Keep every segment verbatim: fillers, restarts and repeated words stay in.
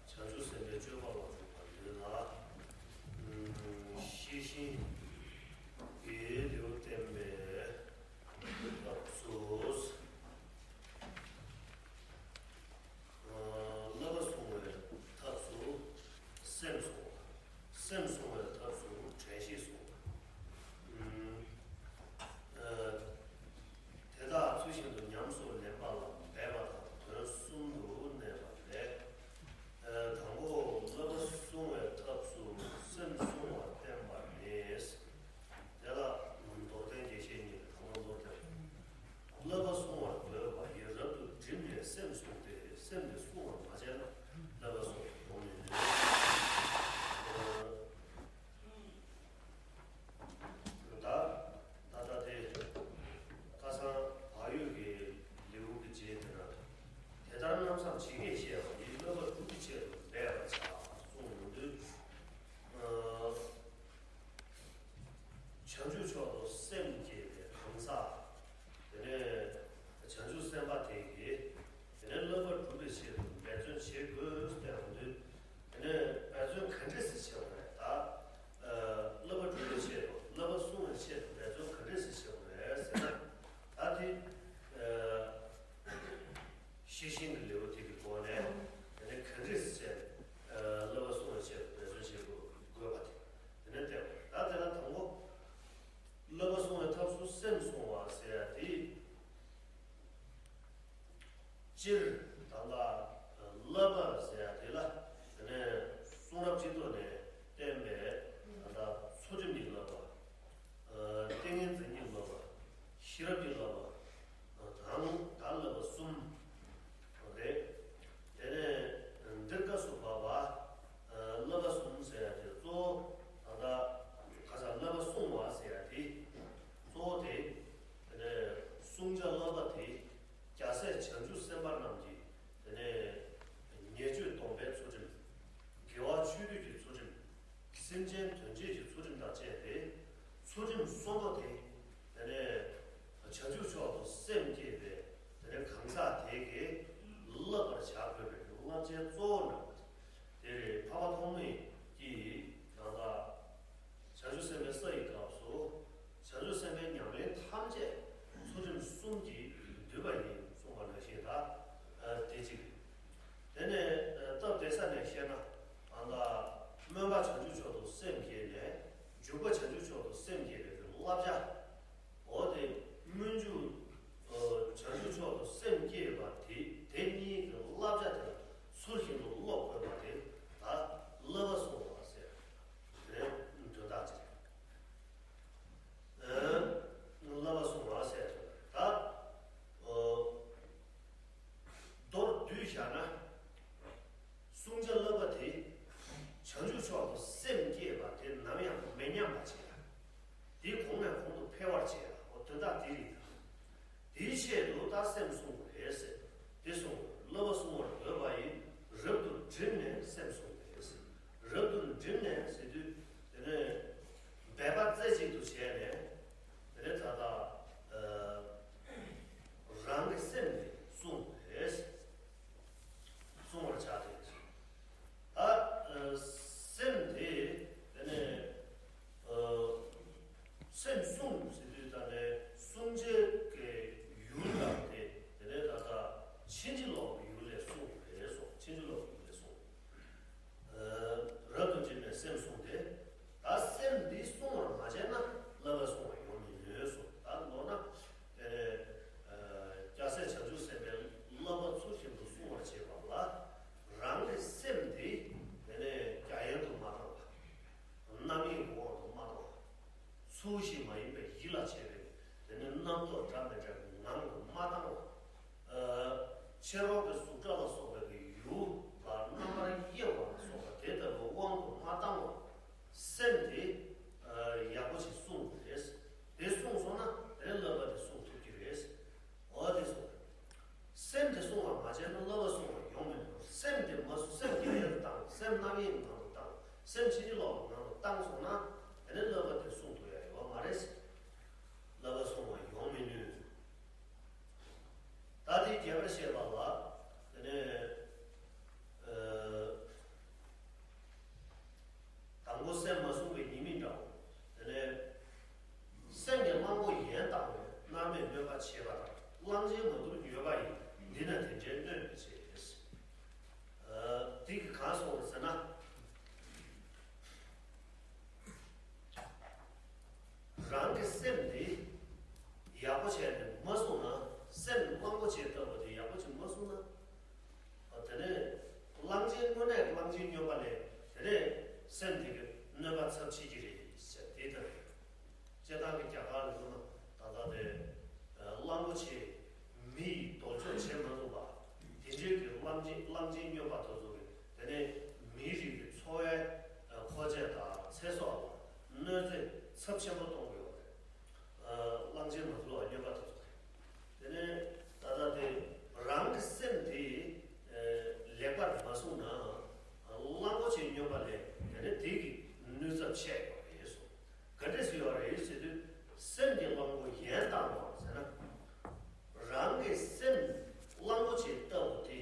བྱང་ཆུབ་སེམས་དཔའི་སྤྱོད་པ་ལ་འཇུག་པ་ཡིན་ལ། ཤེས་བཞིན་གྱི་ལེའུ་བསྟན་པའི་སྐབས་སུ། བསླབ་པ་བསྲུང་བའི་ཐབས་སུ་སེམས་བསྲུང་བ། སེམས་བསྲུང་བའི་ཐབས་སུ་དྲན་ཤེས་བསྲུང་བ། དེ་དག་ཚུལ་བཞིན་དུ་ཉམས་སུ་ལེན་པ་ལ་འབད་པ་དང་དོན་གསུམ་དུ་གནས་པ་ལས། དང་པོ་བསླབ་པ་བསྲུང་བའི་ཐབས་སུ་སེམས་བསྲུང་བ་བསྟན་པ་ནི། དེ་ལ་མདོར་བསྟན་རྒྱས་བཤད་གཉིས་ལས་དང་པོ་མདོར་བསྟན། བསླབ་པ་བསྲུང་བར་འདོད་པ་ཡིས། རབ་ཏུ་བསྒྲིམས་ནས་སེམས་བསྲུངས་ཏེ། སེམས་དེ་བསྲུང་བར་མ་བྱས་ན། བསླབ་པ་བསྲུང་བར་འདོད་པ་ཡིས། ད་ད་ལྟ་དེ་ཁ་སང་བག་ཡོད་ཀྱི་ལེའུ་གི་རྗེས་དེ་ན། དེ་ལྟར་རྣམ་བསམས་ཇི་སྐད་བཤད་པ་ཡིས། བསླབ་པ་སྒྲུབ་པའི་ཆེད་དུ་འབད་པར་བྱ། གསུངས་ཡོང་དུས། བྱང་ཆུབ་མཆོག་ཏུ་སེམས་བསྐྱེད་པའི་གང་ཟག་དེ་ནས་བྱང་ཆུབ་སེམས་དཔའ་དེ་གིས་དེ་ནས་བསླབ་པ་སྒྲུབ་པའི་ཆེད་དུ་འབད་བརྩོན་བྱེད་དགོས་ཟེར་ཡོང་དུས། དེ་ནས་འབད་བརྩོན་ག་འདྲས་སེ་བྱེད་དགོས་རེད། ད་བསླབ་པ་སྒྲུབ་པའི་ཆེད་དུ། བསླབ་པ་བསྲུང་བའི་ཆེད་དུ་འབད་བརྩོན་ག་འདྲས་སེ་བྱེད་དགོས་རེད་ཟེར་ན། ད་དེ། ཤེས་བཞིན་གྱི་ལེའུ་དེ་གི་སྒོ་ནས་དེ་ནས་ག་འདྲས་སེ་བྱས་བསླབ་པ་བསྲུང་བའི་ཆེད་དུ་འབད་བརྩོན་བྱེད་དགོས་པ་དེ་དེ་ནས་བསྟན་པ། ད་དེ་ལ་དང་པོ་བསླབ་པ་བསྲུང་བའི་ཐབས་སུ་སེམས་བསྲུང་བ་ཟེར་ཡ་དེ། སྤྱིར་ད་ལྟ་བསླབ་པ་ཟེར་ཡ་དེ་ལ་དེ་ནས་གསུང་རབ་སྤྱི་ཚོགས་ནས་བསྟན་པའི་ད་ལྟ་ཚུལ་ཁྲིམས་ཀྱི་བསླབ་པ། ཏིང་ངེ་འཛིན་གྱི་བསླབ་པ། ཤེས་རབ་ཀྱི་བསླབ་པ། དང་བདག་བསླབ་པ་གསུམ་རེད། དེ་ནས་འདིར་སྐབས་སུ་བབ་པ་བསླབ་པ་གསུམ་ཟེར་ཡ་དེ་གཙོ་བོ་ད་ལྟ་ཁ་སང་བསླབ་པ་བསྲུང་བ་ཟེར་ཡ་དེ་གཙོ་བོ་དེ། དེ་ནས་བསྲུང་བྱ་བསླབ་པ་དེ་རྒྱལ་སྲས་བྱང་ཆུབ་སེམས་དཔའ་རྣམས་ཀྱི་དེ་ནས་ཉེས་སྤྱོད་སྡོམ་པའི་ཚུལ་ཁྲིམས། དགེ་བ་ཆོས་སྡུད་ཀྱི་ཚུལ་ཁྲིམས། སེམས་ཅན་དོན་བྱེད་ཀྱི་ཚུལ་ཁྲིམས་དང་བཅས་ཏེ། ཚུལ་ཁྲིམས་གསུམ་པོ་དེ། དེ་ནས་བྱང་ཆུབ་མཆོག་ཏུ་སེམས་བསྐྱེད་པའི་དེ་ནས་གང་ཟག་དེ་གིས་བསླབ་པར་བྱ་དགོས་པའི་བསླབ་བྱའི་གཙོ་བོ་རྣམས་དེ་རེད། འཕགས་པ་ཐོགས་མེད་ཀྱིས་ཡང་དག་བྱང་ཆུབ་སེམས་དཔའི་ས་ཡི་སྐབས་སུ། བྱང་ཆུབ་སེམས་དཔའི་ཉམས་ལེན་ཐམས་ཅད་ཚུལ་ཁྲིམས་གསུམ་གྱིས་བསྡུས་པ་ཡིན་གསུངས་པ་ནང་བཞིན་ད། དེ་གཅིག་དེ་ནས་སྟབས་བདེ་ས་ནས་བཤད་ན། ཨ་ད། སྨོན་པ་བྱང་ཆུབ་མཆོག་ཏུ་སེམས་བསྐྱེད་ནས། འཇུག་པ་བྱང་ཆུབ་མཆོག་ཏུ་སེམས་བསྐྱེད་པའི་བསླབ་བྱ། འོ་དེ་སྨོན་འཇུག་བྱང་ཆུབ་མཆོག་ཏུ་སེམས་བསྐྱེད་པ་དེ་དེ་གཉིས་ཀྱི་བསླབ་བྱ་དེ་ཚུལ་བཞིན་དུ་སློབ་ སེམས་རྣམ་གཡེང་ནང་དུ་བཏང་། སེམས་ཕྱིན་ཅི་ལོག་གི་ནང་དུ་བཏང་སོང་ན། དེ་ནས་བསླབ་པ་དེ་སྲུང་ཐུབ་ཡ་ཡོད་མ་རེད། བསླབ་པ་སྲུང་བ་ཡོང་མི་ནུས། ད་དེ་རྒྱས་པར་བཤད་པ་ལ། དེ་ནས་ཨ། དང་པོ་སེམས་མ་བསྲུངས་པའི་ཉེས་དམིགས་འདྲ་བོ། དེ་ནས་སེམས་ཀྱི་གླང་པོ་ཡན་བཏང་བས་མནར་མེད་གནོད་པ་བྱེད་པ་དང་། གླང་ཆེན་མ་དུར་མྱོས་པ་ཡིས། འདི་ན་དེ་འདྲའི་གནོད་མི་བྱེད། ཨ། དེ་གིས་གང་སོང་ཟེར་ན། རང་གི་སེམས་འདི་ཡག་པོ་བྱས་ནས་མ་བསྲུངས་ན། སེམས་གླང་པོ་ཆེ་ལྟ་བུ་དེ་ཡག་པོ་ཅིག་མ་བསྲུངས་ན། དེ་ནས་གླང་ཆེན་དངོས་གནས་གླང་ཆེན་སྨྱོན་པ་ལས། དེ་ནས་སེམས་དེ་གི་གནོད་པ་ཚབས་ཆེ་གི་རེད་ཟེར། དེ་ལྟར་སྤྱིར་བཏང་གི་རྒྱ་གར་ལ་ཡོང་ན། ད་ལྟ་དེ་གླང་པོ་ཆེ་མི་ཡི་སྡོམ་ཆོག་བྱེད་མ་ཐུབ་པ། དེ་འདྲའི་གི་གླང་ཆེན་གླང་ཆེན་སྨྱོན་པ་དེ་ཚོ་གི། དེ་ནས་མིའི་རིགས་ཀྱི་འཚོ་བའི་མཁོ་ཆས་དང་ཚེ་སྲོག་ལ་གནོད་འཚེ་ཚབས་ཆེན་པོ་གཏོང་གི་ཡོད་རེད། གླང་ཆེན་མ་དུར་བ་སྨྱོན་པ་དེ་ཚོ་རེད། དེ་ནས་ད་ལྟ་དེ་རང་གི་སེམས་དེ་ལེགས་པར་མ་བསྲུངས་ན། གླང་པོ་ཆེ་སྨྱོན་པ་ལས་དེ་ནས་དེ་གི་གནོད་ཚབས་ཆེ་བ་རེད་གསུངས། ག་འདྲས་སེ་ཡོད་རེད་ཟེར་དུས། སེམས་ཀྱི་གླང་པོ་ཡན་བཏང་བ་ཟེར་ན། རང་གི་སེམས་གླང་པོ་ཆེ་ལྟ་བུ་དེ་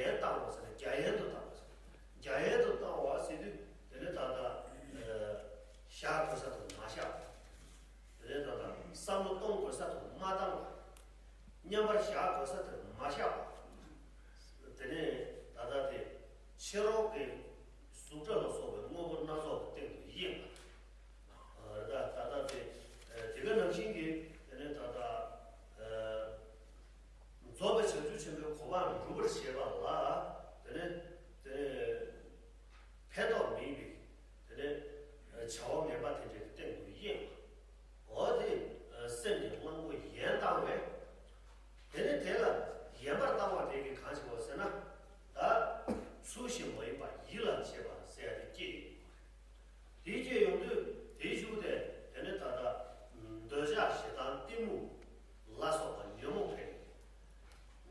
ཡན་བཏང་བ་ཟེར་ན། རྒྱ་ཡན་དུ་བཏང་བ་ཟེར་ན། རྒྱ་ཡན་དུ་བཏང་བ་ཟེར་དུས། དེ་ནས་ད་ལྟ་བཞག་དགོས་ས་དུ་མ་བཞག་པ། དེ་ནས་ད་ལྟ་བསམ་བློ་གཏོང་དགོས་ས་དུ་མ་བཏང་བ། མཉམ་པར་བཞག་དགོས་ས་དུ་མ་བཞག་པ། དེ་ནས་ད་ལྟ་དེ་ཕྱི་རོལ་གྱི་གཟུགས་སྒྲ་ལ་སོགས་པའི་དངོས་པོ་སྣ་ཚོགས་ཀྱི་སྟེང་དུ་གཡེངས་པ། ཨ། ད་ད་ལྟ་དེ་དེ་ག་ནང་བཞིན་གྱི། དེ་ནས་ད་ལྟ་ཨ། རྫོགས་པའི་བྱང་ཆུབ་ཆེན་པོའི་གོ་འཕང་སྒྲུབ་པར་བྱེད་པ་ལ། དེ་ནས་དེ་ཕན་ཐོགས་མེད་པའི། དེ་ནས་བྱ་བ་ངན་པ་དེ་འདྲའི་སྟེང་དུ་གཡེངས་པ། འོ་དེ་སེམས་ཀྱི་གླང་པོ་ཡན་བཏང་བས། དེ་ནས་དེ་ལ་ཡན་པར་བཏང་བ་དེ་གིས་གང་བྱེད་པ་ཟེར་ན། ད་ཚུལ་བཞིན་མ་ཡིན་པ་ཡིད་ལ་བྱེད་པ་ཟེར་ཡ་དེ་སྐྱེས་ཡོང་གི་རེད། དེ་སྐྱེས་ཡོང་དུས་དེའི་གཞུག་དེ་དེ་ནས་ད་ལྟ་འདོད་ཆགས་ཞེ་སྡང་གཏི་མུག་ལ་སོགས་པ་ཉོན་མོངས་འཕེལ།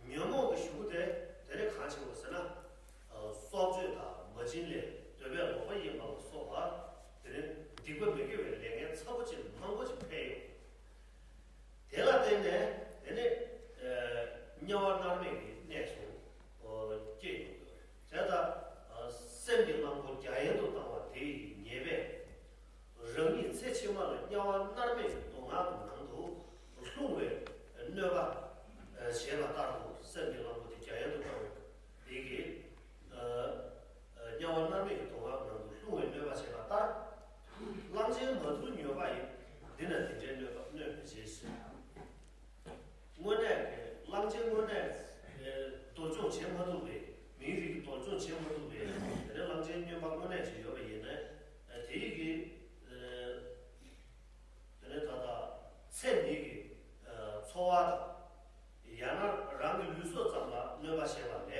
ཉོན་མོངས་ཀྱི་གཞུག་གུ་དེ་དེ་ནས་གང་བྱེད་དགོས་ཟེར་ན། ཨ། སྲོག་གཅོད་དང་མ་བྱིན་ལེན། འདོད་པས་ལོག་པར་གཡེམ་པ་ལ་སོགས་པ། དེ་ནས་སྡིག་པ་མི་དགེ་བའི་ལས་ངན་ཚ་པོ་ཅན་མང་པོ་ཅིག་འཕེལ་ཡོང་། དེ་ལ་བརྟེན་ནས་དེ་ནས་ཨ། དམྱལ་བ་མནར་མེད་ཀྱི་གནས་སུ་སྐྱེ་ཡོང་གི་རེད། བྱས་ཙང་། ཨ། སེམས་ཀྱི་གླང་པོ་རྒྱ་ཡན་དུ་བཏང་བ་དེ་ཡི་ཉེས་པས། རང་ཉིད་ཚེ་ཕྱི་མ་ལ་དམྱལ་བ་མནར་མེད་ཀྱི་སྡུག་བསྔལ་གྱི་ནང་དུ་ལྷུང་བའི་གནོད་པ་བྱེད་པ་ལྟར་དུ། སེམས་ཀྱི་གླང་པོ་དེ་རྒྱ་ཡན་དུ་བཏང་བའི་དེ་གིས། ཨ། དམྱལ་བ་མནར་མེད་ཀྱི་སྡུག་བསྔལ་གྱི་ནང་དུ་ལྷུང་བའི་གནོད་པ་བྱེད་པ་ལྟར། གླང་ཆེན་མ་དུར་མྱོས་པ་ཡིས། འདི་ན་དེ་འདྲའི་གནོད་པ་གནོད་མི་བྱེད་ཟེར། དངོས་གནས་ཀྱི་གླང་ཆེན་དངོས་གནས་སྡོམ་ཆོག་བྱེད་མ་ཐུབ་པའི། མིའི་རིགས་སྡོམ་ཆོག་བྱེད་མ་ཐུབ་པའི། དེ་ནས་གླང་ཆེན་སྨྱོན་པ་དངོས་གནས་ཅིག་ཡོད་པ་ཡིན་ན། དེ་ཡི་གི། དེ་ནས་ད་ལྟ་ཚེ་འདི་གི་འཚོ་བ་དང་། ཡང་ན་རང་གི་ལུས་སྲོག་ཙམ་ལ་གནོད་པ་བྱས་པ་ལས།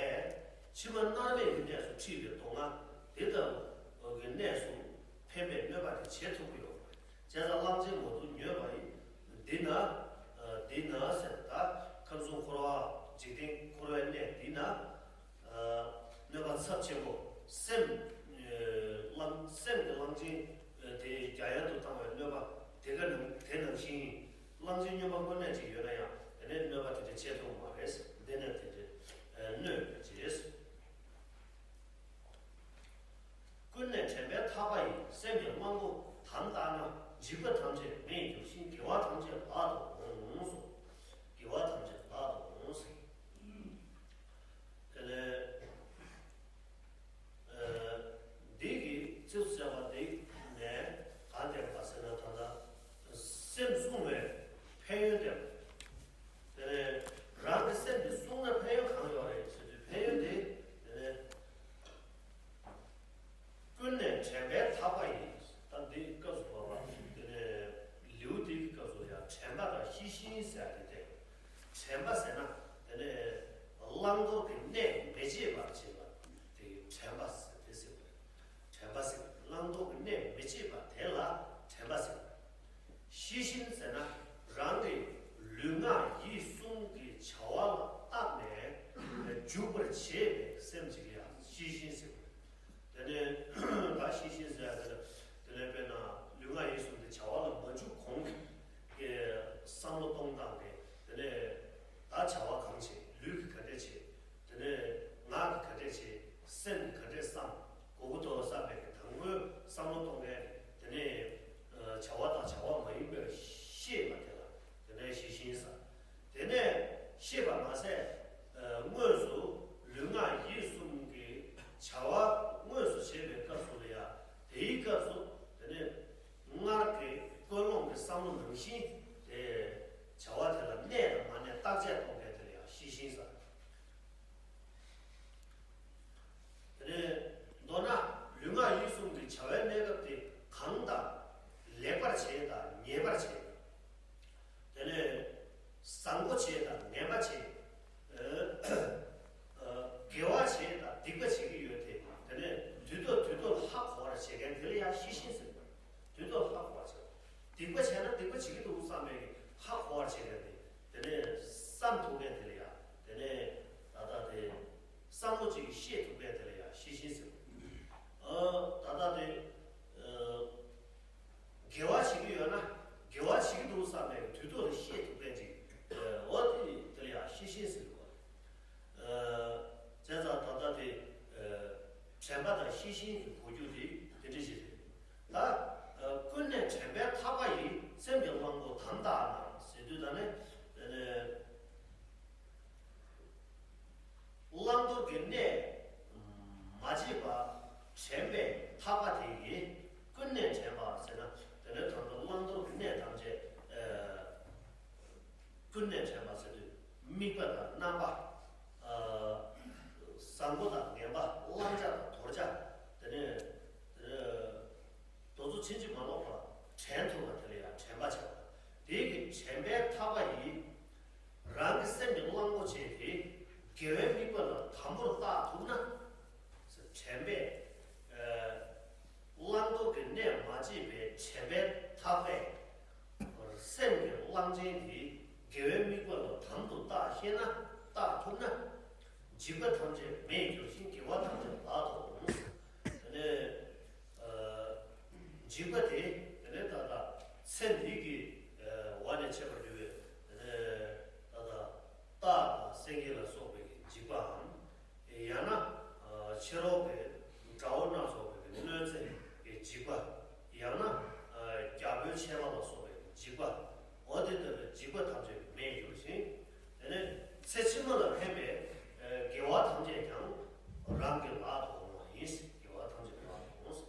ཕྱི་མ་མནར་མེད་ཀྱི་གནས་སུ་འཁྲིད་པའི་སྡུག་བསྔལ་དེ་ལྟ་བུ་གི་གནས་སུ་ཕན་པའི་གནོད་པ་དེ་བྱེད་ཐུབ་ཀྱི་ཡོད་པ་རེད། བྱས་ཙང་གླང་ཆེན་མ་དུར་མྱོས་པ་ཡིས། འདི་ན། ཨ། འདི་ན་ཟེར། ད་ཁམས་གསུམ་འཁོར་བ། འཇིག་རྟེན་འཁོར་བའི་གནས་འདི་ན། ཨ། གནོད་པ་ཚབས་ཆེན་པོ། སེམས། ཨ། གླང་། སེམས་ཀྱི་གླང་ཆེན། ཨ། དེ་རྒྱ་ཡན་དུ་བཏང་བའི་གནོད་པ་དེ་ག་ནང་། དེ་ནང་བཞིན། གླང་ཆེན་སྨྱོན་པ་དངོས་གནས་ཅིག་ཡོད་ན་ཡང་། དེ་ནས་གནོད་པ་དེ་འདྲ་བྱེད་ཐུབ་མ་རེད། འདི་ནས་དེ་འདྲ་གནོད་པ་བྱེད། ཀུན་ནས་དྲན་པས་ཐག་པ་ཡིས། སེམས་ཀྱི་གླང་པོ་དམ་བཏགས་ན། འཇིགས་པ་ཐམས་ཅད་མེ་ཡིས་འགྲུབ་ཤིང་། དགེ་བ་ཐམས་ཅད་ལག་ཏུ་འོང་། དགེ་བ་ཐམས་ཅད་ལག་ཏུ་འོང་། དེ་ནས། ཨ། འདི་གི་ཚིགས་སུ་བཅད་པ་འདི་ནས་གང་བསྟན་པ་ཟེར་ན། ད་ལྟ་སེམས་བསྲུང་བའི་ཕན་ཡོན་བསྟན་པ། དེ་ནས་རང་གི་སེམས་འདི་བསྲུང་ན་ཕན་ཡོན་གང་ཡོད་རེད་ཟེར་དུས། ཕན་ སེམས་ཀྱིས་ག་འདྲས་བསམ། གོ་གི་འདུག་བསམ་པའི་གི་དང་པོའི་བསམ་བློ་གཏོང་མཁན་དེ་ནས་བྱ་བ་དང་བྱ་བ་མ་ཡིན་པའི་ཤེས་པ་དེ་ལ་དེ་ནས་ཤེས་བཞིན་ཟེར། དེ་ནས་ཤེས་པ་མ་ཟད་དངོས་སུ་ལུས་ངག་ཡིད་གསུམ་གྱི་བྱ་བ་དངོས་སུ་བྱེད་པའི་སྐབས་སུ་ལ་ཡང་དེའི་སྐབས་སུ་དེ་ནས་སྔར་གྱི་ཀུན་སློང་གི་བསམ་བློ་ནང་བཞིན་དེ་བྱ་བ་དེ་ལ་གནས་དང་མ་གནས་བརྟག་དཔྱད་གཏོང་མཁན་དེ་ལ་ཡང་ཤེས་བཞིན་ཟེར། དེ་ནས་མདོར་ན་ལུས་ངག་ཡིད་གསུམ་གྱི་བྱ་བའི་གནས་སྐབས་དེ་གང་དང་། ལེགས་པར་བྱས་དང་ཉེས་པར་བྱས། དེ་ནས་བཟང་པོ་བྱས་དང་ངན་པ་བྱས། ཨ་དགེ་བ་བྱས་དང་སྡིག་པ་བྱེད་ཀྱི་ཡོད་དེ། དེ་ནས་དུས་ཐོག་དུས་ཐོག་ལ་ཧ་གོ་བར་བྱེད་མཁན་དེ་ལ་ཡང་ཤེས་བཞིན་ཟེར། དུས་ཐོག་ལ་ཧ་གོ་བར་བྱེད། སྡིག་པ་བྱས་ན་སྡིག་པ་བྱེད་ཀྱི་འདུག་བསམ་པའི་ཧ་གོ་བར་བྱེད་མཁན་དེ། དེ་ནས་བསམ་ཐུབ་མཁན་དེ་ལ་ཡང་དེ་ནས་ད་ལྟ་དེ། བསམ་བློ་གཅིག་གིས་ཤེས་ཐུབ་མཁན་དེ་ལ་ཡང་ཤེས་བཞིན་ཟེར། ཨ་ད་ལྟ་དེ་ཨ་དགེ་བ་བྱེད་ཀྱི་ཡོད་ན་དགེ་བ་བྱེད་ཀྱི་འདུག་བསམ་པའི་དུས་ཐོག་ལ་ཤེས་ཐུབ་མཁན་ཅིག་ཨ་འོ་དེ་དེ་ལ་ཡང་ཤེས་བཞིན་ཟེར་བ། ཨ་བྱས་ཙང་ད་ལྟ་དེ་ཨ་དྲན་པ་དང་ཤེས་བཞིན་གྱི་གོ་རྒྱུ་དེ་དེ་འདྲ་ཞིག་རེད། ད་ཨ་ཀུན་ནས་དྲན་པས་ཐག་པ་ཡིས། སེམས་ཀྱི་གླང་པོ་དམ་བཏགས་ན་ཟེར་དུས་ད་ནི་དེ་ནས། བླང་དོར་གྱི་གནས་མ་བརྗེད་པ་དྲན་པས་ཐག་པ་དེ་ཡིས། ཀུན་ནས་དྲན་པ་ཟེར་ན་དེ་ནས་དང་པོ་བླང་དོར་གྱི་གནས་ཐམས་ཅད་ཨ་ཀུན་ནས་དྲན་པ་ཟེར་དུས་དམིགས་པ་དང་རྣམ་པ། ཨ་བཟང་པོ་དང་ངན་པ། བླང་བྱ་དང་དོར་བྱ། དེ་ནས་ཨ་དེ་ནས། དེ་ཚོ་ཕྱིན་ཅི་མ་ལོག་པར་དྲན་ཐུབ་པ་དེ་ལ་ཡང་དྲན་པ་བྱ་བ། དེ་གི་དྲན་པས་ཐག་པ་ཡིས། རང་གི་སེམས་ཀྱི་གླང་པོ་ཆེ་དེ་དགེ་བའི་དམིགས་པ་ལ་དམ་པོར་བཏགས་ཐུབ་ན། དྲན་པས་ཨ་བླང་དོར་གྱི་གནས་མ་བརྗེད་པའི་དྲན་པས་ཐག་པས། སེམས་ཀྱི་གླང་ཆེན་དེ་དགེ་བའི་དམིགས་པ་ལ་དམ་དུ་བཏགས་ཤེས་ན། བཏགས་ཐུབ་ན། འཇིགས་པ་ཐམས་ཅད་མེད་འགྱུར་ཞིང་དགེ་བ་ཐམས་ཅད་ལག་ཏུ་འོང་། དེ་ནས་ཨ་འཇིགས་པ་དེ་དེ་ནས་ད་ལྟ་ཚེ་འདི་གི་ཨ་བར་ནས་འཆད་པར་འགྱུར་བའི་དེ་ནས་ད་ལྟ་སྟག་དང་སེང་གེ་ལ་སོགས་པའི་འཇིགས་པའམ། ཡང་ན་ཨ་ཕྱི་རོལ་གྱི་དགྲ་བོ་སྣ་ཚོགས་པའི་གནོད་འཚེ་གི་འཇིགས་པ། ཡང་ན་ཨ་རྒྱལ་པོའི་ཆད་པ་ལ་སོགས་པའི་འཇིགས་པ། འོ་དེ་ལྟ་བུའི་འཇིགས་པ་ཐམས་ཅད་མེད་འགྱུར་ཞིང་། དེ་ནས་ཚེ་ཕྱི་མ་ལ་ཕན་པའི་ཨ་དགེ་བ་ཐམས་ཅད་ཀྱང་རང་གི་ལག་ཏུ་འོང་བ་ཡིན། དགེ་བ་ཐམས་ཅད་ལག་ཏུ་འོང་།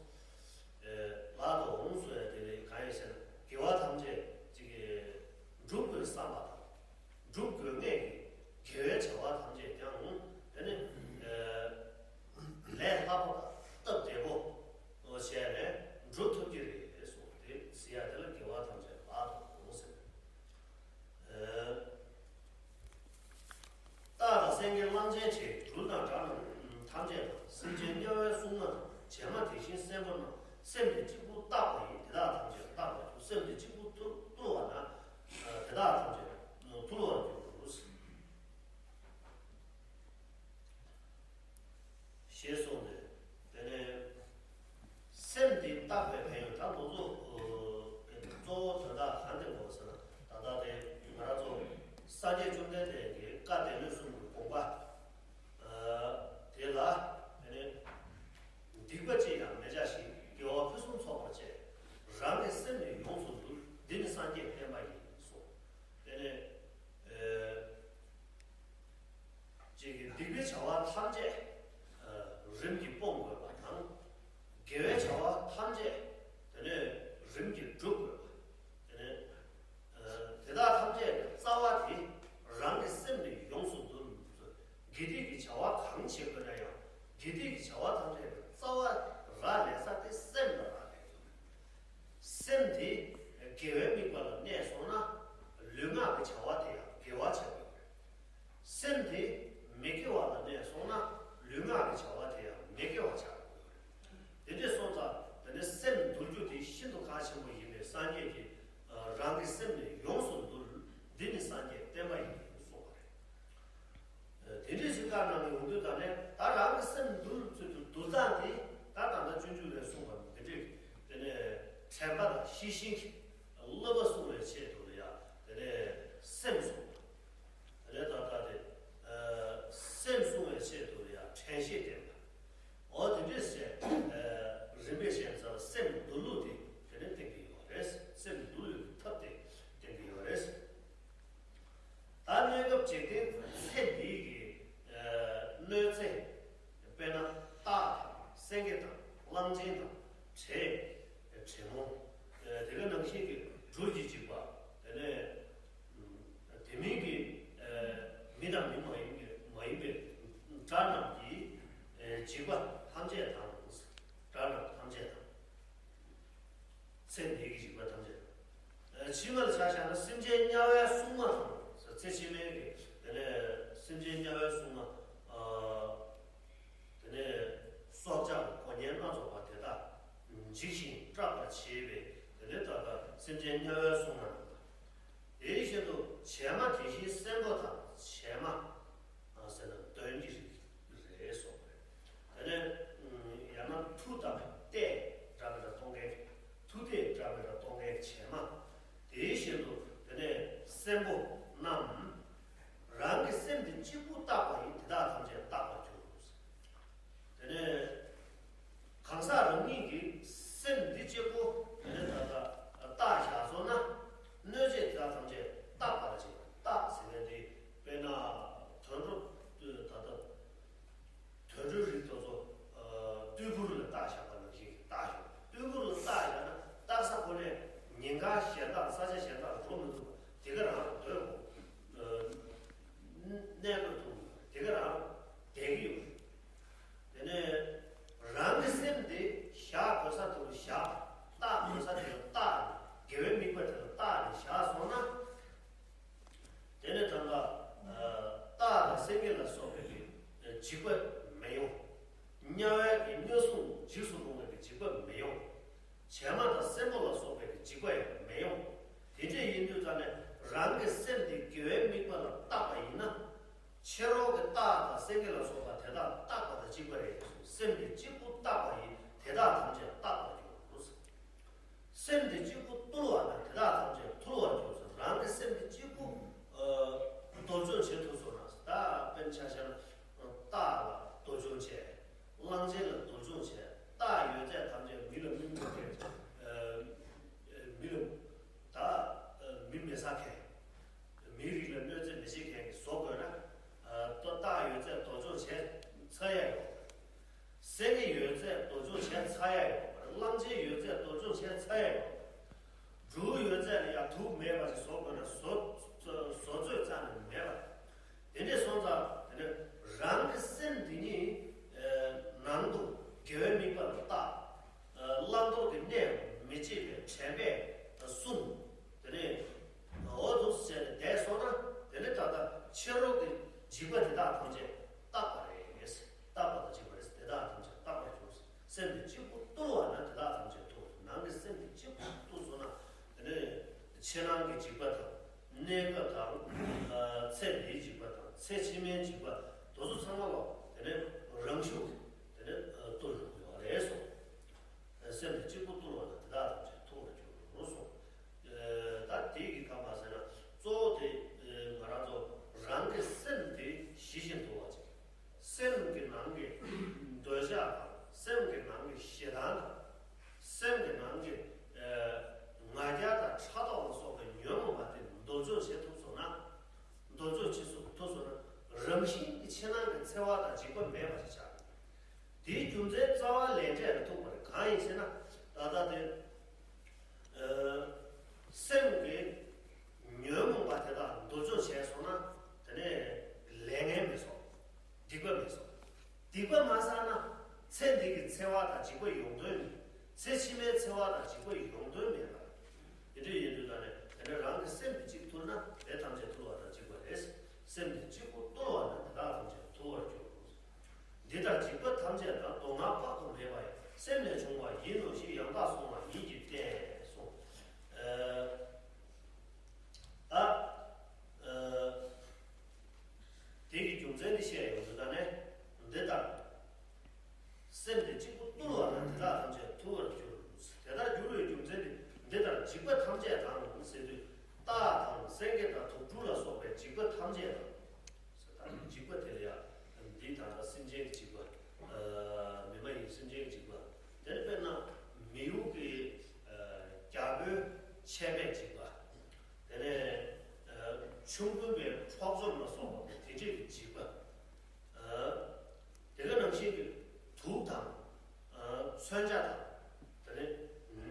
ཨ་ལག་ཏུ་འོང་ཟེར་བ་དེ་ནི་གང་ཡིན་ཟེར་ན་དགེ་བ་ཐམས་ཅད་ཅིག་གི་སྒྲུབ་དགོས་བསམ་པ་དང་། སྒྲུབ་དགོས་ངེས་ཀྱི་དགེ་བའི་བྱ་བ་ཐམས་ཅད་ཀྱང་དེ་ནི་ཨ་ལས་སླ་པོ་དང་སྟབས་བདེ་པོ་བྱས་ནས་སྒྲུབ་ཐུབ་ཀྱི་རེད་གསུངས་ཏེ། ཟེར་ཡ་དེ་ལ་དགེ་བ་ཐམས་ཅད་ལག་ཏུ་འོང་ཟེར། ཨ་སྟག་དང་སེང་གེ་གླང་ཆེན་བཅས་སྦྲུལ་དང་དགྲ་རྣམས་ཐམས་ཅད་དང་། སེམས་ཅན་དམྱལ་བའི་སྲུང་མ་དང་། བྱད་མ་དེ་བཞིན་སྲན་པོ་རྣམས། སེམས་དེ་གཅིག་པུ་བརྟགས་པ་ཡིས། དེ་དག་ཐམས་ཅད་བརྟགས་པར་འགྱུར། སེམས་དེ་གཅིག་པུ་ཐུལ་བ་ན། དེ་དག་ཐམས་ཅད་ཐུལ་བར་འགྱུར། ཞེས་གསུངས་ཏེ། དེ་ནས་སེམས་འདི་བརྟག་པའི་ཕན་ཡོན་ད་ལོ་ཚོ་གཙོ་བོ་དོན་དག་གང་དེ་མོ་ཟེར་ན། ད་ལྟ་དེ་ང་རང་ཚོ་སངས་རྒྱས་བཅོམ་ལྡན་འདས་ཀྱི་བཀའ་སྡེ་སྣོད་གསུམ་གྱི་དགོངས་པ་དེ་ལ་དེ་ནས་སྡིག་པ་ཅི་ཡང་མི་བྱ་ཞིང་དགེ་བ་ཕུན་སུམ་ཚོགས་པར་སྤྱད། རང་གི་སེམས་ནི་ཡོངས་སུ་འདུལ། འདི་ནི་སངས་རྒྱས་བསྟན་པ་ཡིན་གསུངས། དེ་ནས་ཅིག་གིས་སྡིག་པའི་བྱ་བ་ཐམས་ཅད་རིམ་གྱིས་སྤོང་དགོས་པ་དང་། དགེ་བའི་བྱ་བ་ཐམས་ཅད་དེ་ནས་རིམ་གྱིས་སྒྲུབ་དགོས་པ། དེ་ནས་དེ་དག་ཐམས་ཅད་ཀྱི་རྩ་བ་དེ་རང་གི་སེམས་ནི་ཡོངས་སུ་འདུལ། དགེ་སྡིག་གི་བྱ་བ་གང་བྱེད་དགོས་ན་ཡང་དགེ་སྡིག་གི་བྱ་བ་ཐམས་ཅད་ཀྱི་རྩ་བ་རག་ལས་ས་དེ་སེམས་ལ་རག་ལས་ཡོད། སེམས་དེ་དགེ་བའི་དམིགས་པ་ལ་གནས་སོང་ན་ལུས་ངག་གི་བྱ་བ་དེ་ཡང་དགེ་བ་བྱེད་དགོས། སེམས་དེ་མི་དགེ་བ་ལ་གནས་སོང་ན་ལུས་ངག་གི་བྱ་བ་དེ་ཡང་མི་དགེ་བ་ཆགས་དགོས། དེ་འདྲ་སོང་ཙང་དེ་ནི་སེམས་འདུལ་རྒྱུ་དེ་ཤིན་ཏུ་གལ་ཆེན་པོ་ཡིན་པས་སངས་རྒྱས་ཀྱིས་རང་གི་སེམས་ནི་ཡོངས་སུ་འདུལ། འདི་ནི་སངས་རྒྱས་བསྟན་པ་ཡིན་གསུངས་པ་རེད། དེ་འདྲའི་ཞིག་བཀའ་གནང་གི་ཡོང་དུས་ད་ནས་ད་རང་གི་སེམས་འདུལ་ཚུལ་དུ་འདུལ་སྟངས་དེ་ད་ད་ལྟ་སྤྱོད་འཇུག་ལས་གསུངས་པ་འདི་འདྲའི་དེ་ནས་དྲན་པ་དང་ཤེས་བཞིན་གྱི་བསླབ་པ་སྲུང་བའི་ཆེད་དུ་ལ་ཡང་དེ་ནས་སེམས་གསུངས་པ། དེ་ནས་ད་ལྟ་དེ་སེམས་བསྲུང་བའི་ཆེད་དུ་ལ་ཡང་དྲན་ཤེས་བསྟེན་པ། གླང་ཆེན་དང་བྲེ། བྲེ་མོ། དེ་ག་ནང་བཞིན་གྱི་སྦྲུལ་གྱི་འཇིགས་པ། དེ་ནས་དེ་མིན་གྱི་མི་དང་མི་མ་ཡིན་པའི་མ་ཡིན་པའི་དགྲ་རྣམས་ཀྱི་འཇིགས་པ་ཐམས་ཅད་དང་། དགྲ་རྣམས་ཐམས་ཅད་དང་། ཚེ་འདི་གི་འཇིགས་པ་ཐམས་ཅད་དང་། ཕྱི་མར་ཆ་བཞག་ན་སེམས་ཅན་དམྱལ་བའི་སྲུང་མ་དང་། ཚེ་ཕྱི་མའི་གི་དེ་ནས་སེམས་ཅན་དམྱལ་བའི་སྲུང་མ། དེ་ནས་སྲོག་ཆགས་དགོ་ཉེན་སྣ་ཚོགས་པ་དེ་དག་འཇིགས་ཤིང་སྐྲག་པར་བྱེད་པའི་དེ་ནས་ད་ལྟ་སེམས་ཅན་དམྱལ་བའི་སྲུང་མ་རྣམས་དང་། དེའི་ཞིང་དུ་བྱད་མ་དེ་བཞིན་སྲན་པོ་དང་བྱད་མ། ཟེར་ན་གདོན་གྱི་རིགས་རེད་སོགས་རེད། དེ་ནས་ཡང་ན་མཐུ་དང་ཏེ་འདྲ་མི་འདྲ་གཏོང་མཁན། མཐུ་ཏེ་འདྲ་མི་འདྲ་གཏོང་མཁན་བྱད་མ། དེའི་ཞིང་དུ་དེ་ནས་སྲན་པོ་རྣམས། རང་གི་སེམས་དེ་གཅིག་པུ་བཏགས་པ་ཡིས་དེ་དག་ཐམས་ཅད་བཏགས་པར་འགྱུར། དེ་ནས་གང་ཟག་རང་ཉིད་ཀྱི་སེམས་འདི་གཅིག་པུ་དེ་ནས་ད་ལྟ་བཏགས་བཞག་སོང་ན། གནོད་བྱེད་དེ་དག་ཐམས་ཅད་བཏགས་པར་བྱེད། བཏགས་ཟེར་མཁན་འདི་དཔེར་ན་དུད་འགྲོ། ད་ལྟ་དུད་འགྲོའི་རིགས་དེ་ཚོ་ཨ་ཏིལ་ཕུར་ལ་བཏགས་བཞག་པ་ནང་བཞིན་བཏགས་བཞག་ཏིལ་ཕུར་ལ་བཏགས་བཞག་ན་བཏགས་ས་ཁོ་ནས་ཉེན་ཁ་གཞན་དག་ས་ཆ་གཞན་དག་ལ་འགྲོ་མི་ཐུབ་པ་དེ་ག་རང་ལ་སྡོད་དགོས། ཨ་གནས་དགོས་ཐུབ་དེ་ག་རང་བསྡད་ཀྱི་ཡོད། དེ་ནས་རང་གི་སེམས་དེ་བཞག་དགོས་ས་དེ་ལ་བཞག་བཏགས་དགོས་ས་དེ་ལ་བཏགས་ནས་དགེ་བའི་དམིགས་པ་དེ་ལ་བཏགས་ནས་བཞག་སོང་ན། དེ་ནས་ད་ལྟ་སྟག་དང་སེང་གེ་ལ་སོགས་པའི་གི་འཇིགས་པ་མི་ཡོང་། དམྱལ་བའི་གི་དམྱལ་སྲུང་འཇིགས་སུ་རུང་བའི་གི་འཇིགས་པ་མི་ཡོང་། བྱད་མ་དང་སྲན་པོ་ལ་སོགས་པའི་གི་འཇིགས་པ་ཡང་མི་ཡོང་། དེ་འདྲ་ཡིན་དུས་ཙང་ནས་རང་གི་སེམས་དེ་དགེ་བའི་དམིགས་པ་ལ་བཏགས་པ་ཡིན་ན། ཕྱི་རོལ་གྱི་སྟག་དང་སེང་གེ་ལ་སོགས་པ་དེ་དག་བཏགས་པ་དང་གཅིག་པ་རེད། སེམས་དེ་གཅིག་པུ་བཏགས་པ་ཡིས་དེ་དག་ཐམས་ཅད་བཏགས་པར་འགྱུར། སེམས་དེ་གཅིག་པུ་རྟུལ་བ་དང་དེ་དག་ཐམས་ཅད་ཐུལ་བར་འགྱུར་ཟེར། རང་གི་སེམས་དེ་གཅིག་པུ་ཨ་འདོར་སྐྱོང་བྱེད་ཐུབ་སོང་ན། ད་དཔེར་ན་ཆ་བཞག་ན་སྟག་ལ་འདོར་སྐྱོང་བྱེད། གླང་ཆེན་ལ་འདོར་སྐྱོང་བྱེད། སྟག་ཡོད་ཚད་ཐམས་ཅད་མི་ལ་དམིགས་མེད་མཁན། ཨ་མི་ལ་ད་ཨ་མི་མི་ཟ་མཁན། མིའི་རིགས་ལ་གནོད་འཚེ་མི་བྱེད་མཁན་གྱི་བཟོ་དགོས་ན། ཨ་ལྟོ་སྟག་ཡོད་ཚད་འདོར་སྐྱོང་བྱས་ཚར་ཡ་ཡོད། སེང་གེ་ཡོད་ཚད་འདོར་སྐྱོང་བྱས་ཚར་ཡ་ཡོད། གླང་ཆེན་ཡོད་ཚད་འདོར་སྐྱོང་བྱས་ཚར་ཡ་ཡོད། སྦྲུལ་ཡོད་ཚད་ལ་ཡ་དུག་མེད་པ་ཞིག་བཟོ་དགོས་ན་བཟོ་བཟོ་བཟོ་བཟོས་རྩ་ནས་མེད་པ། དེ་འདྲས་སོང་ཙང་དེ་ནས་རང་གི་སེམས་འདི་ཉིད་ཨ་ནང་དུ་དགེ་བའི་དམིགས་པ་ལ་བཏགས། ཨ་བླང་དོར་གྱི་གནས་མི་བྱེད་པའི་དྲན་པས་བསྲུང་། དེ་ནས་འོ་འདུག་ཟེར་ནས་བསྡད་སོང་ན། དེ་ནས་ད་ལྟ་ཕྱི་རོལ་གྱི་འཇིགས་པ་དེ་དག་ཐམས་ཅད་བཏགས་པ་རེད། བཏགས་པ་དང་འཇིགས་པ་རེད། དེ་དག་ཐམས་ཅད་བཏགས་པར་གྱུར། སེམས་དེ་གཅིག་པུ་རྟུལ་བ་ན་དེ་དག་ཐམས་ཅད་ཐུལ། ནང་གི་སེམས་དེ་གཅིག་པུ་རྟུལ་སོང་ན། དེ་ནས་ཕྱི་ནང་གི་འཇིགས་པ་དང་། གནས་སྐབས་དང་། ཚེ་འདིའི་འཇིགས་པ་དང་། ཚེ་ཕྱི་མའི་འཇིགས་པ་དེ་ཚོ་ཚང་མ་ལ་དེ་ནས་རང་ཤུགས་དེ་ནས་རྟུལ་ཡོང་གི་ཡོད་རེད་གསུངས། སེམས་དེ་གཅིག་པུ་རྟུལ་བ་ན་དེ་དག་ཐམས་ཅད་ཐུལ་བར་འགྱུར་རོ་གསུངས། ད་དེ་གི་ག་མ་ཟེར་ན་གཙོ་བོ་དེ་ང་རང་ཚོ་རང་གི་སེམས་དེ་ཞི་ཞིང་དུལ་བ་ཅིག་སེམས་ཀྱི་ནང་གི་འདོད་ཆགས་དང་། སེམས་ཀྱི་ནང་གི་ཞེ་སྡང་དང་། སེམས་ཀྱི་ནང་གི་ང་རྒྱལ་དང་ཕྲག་དོག་ལ་སོགས་པའི་ཉོན་མོངས་པ་དེ་འདོར་སྐྱོང་བྱེད་ཐུབ་སོང་ན། འདོར་སྐྱོང་བྱེད་ཐུབ་སོང་ན་རང་བཞིན་གྱིས་ཕྱི་ནང་གི་འཚེ་བ་དང་འཇིགས་པ་མེད་པ་ཞིག་ཆགས། དེའི་རྒྱུ་མཚན་རྩ་བ་ལས་འབྲས་ལ་ཐུག་པ་རེད། གང་ཡིན་ཞེ་ན། ད་ལྟ་དེ་ཨ་སེམས་ཀྱི་ཉོན་མོངས་པ་དེ་དག་འདོར་སྐྱོང་བྱས་སོང་ན། དེ་ནས་ལས་ངན་མེད་སོང་། སྡིག་པ་མེད་སོང་། སྡིག་པ་མ་བསགས་ན་ཚེ་འདི་གི་འཚེ་བ་དང་འཇིགས་པ་ཡོང་དོན་མེད། ཚེ་ཕྱི་མའི་འཚེ་བ་དང་འཇིགས་པ་ཡོང་དོན་མེད་པ་རེད། དེ་འདྲ་ཡིན་དུས་ད་ནས་དེ་ནས་རང་གི་སེམས་དེ་གཅིག་ཐུལ་ན་དེ་ཐམས་ཅད་ཐུལ་བ་དང་གཅིག་པ་རེད། སེམས་དེ་གཅིག་པུ་རྟུལ་བ་ན་དེ་དག་ཐམས་ཅད་ཐུལ་བར་འགྱུར། འདི་ལྟར་འཇིགས་པ་ཐམས་ཅད་དང་། སྡུག་བསྔལ་དཔག་ཏུ་མེད་པ་ཡང་། སེམས་ལས་བྱུང་བ་ཡིན་ནོ་ཞེས། ཡང་དག་གཟུང་བ་ཉིད་ཀྱིས་བསྟན་གསུངས། ཨ་ད་ཨ་དེ་གི་རྒྱུ་མཚན་འདི་བཤད་ཡོང་དུས་ད་ནས་འདི་ལྟར། སེམས་དེ་གཅིག་པུ་རྟུལ་བ་ན་དེ་དག་ཐམས་ཅད་ཐུལ་བར་འགྱུར། དེ་ལྟར་འགྱུར་བའི་རྒྱུ་མཚན་ནི། འདི་ལྟར་འཇིགས་པ་ཐམས་ཅད་དང་ཟེར་དུས། སྟག་དང་སེང་གེ་དང་དུག་སྦྲུལ་ལ་སོགས་པའི་འཇིགས་པ་ཐམས་ཅད་དང་། ཟེར་ད་འཇིགས་པ་དེ་ལ་ཡང་འདི་ད་ལྟ་སེམས་ཅན་གྱི་འཇིགས་པ། མི་མ་ཡིན་སེམས་ཅན་གྱི་འཇིགས་པ། དེ་ནི་དཔེར་ན་མི་གཡོ་གི་རྒྱལ་པོའི་ཆད་པས་འཇིགས་པ། དེ་ནས་ཆོམ་རྐུན་པའི་འཕྲོག་བཅོམ་ལ་སོགས་པ་དེ་འདྲས་ཀྱི་འཇིགས་པ། དེ་ག་ནང་བཞིན་གྱི་དུག་དང་། མཚོན་ཆ་དང་། དེ་ནས་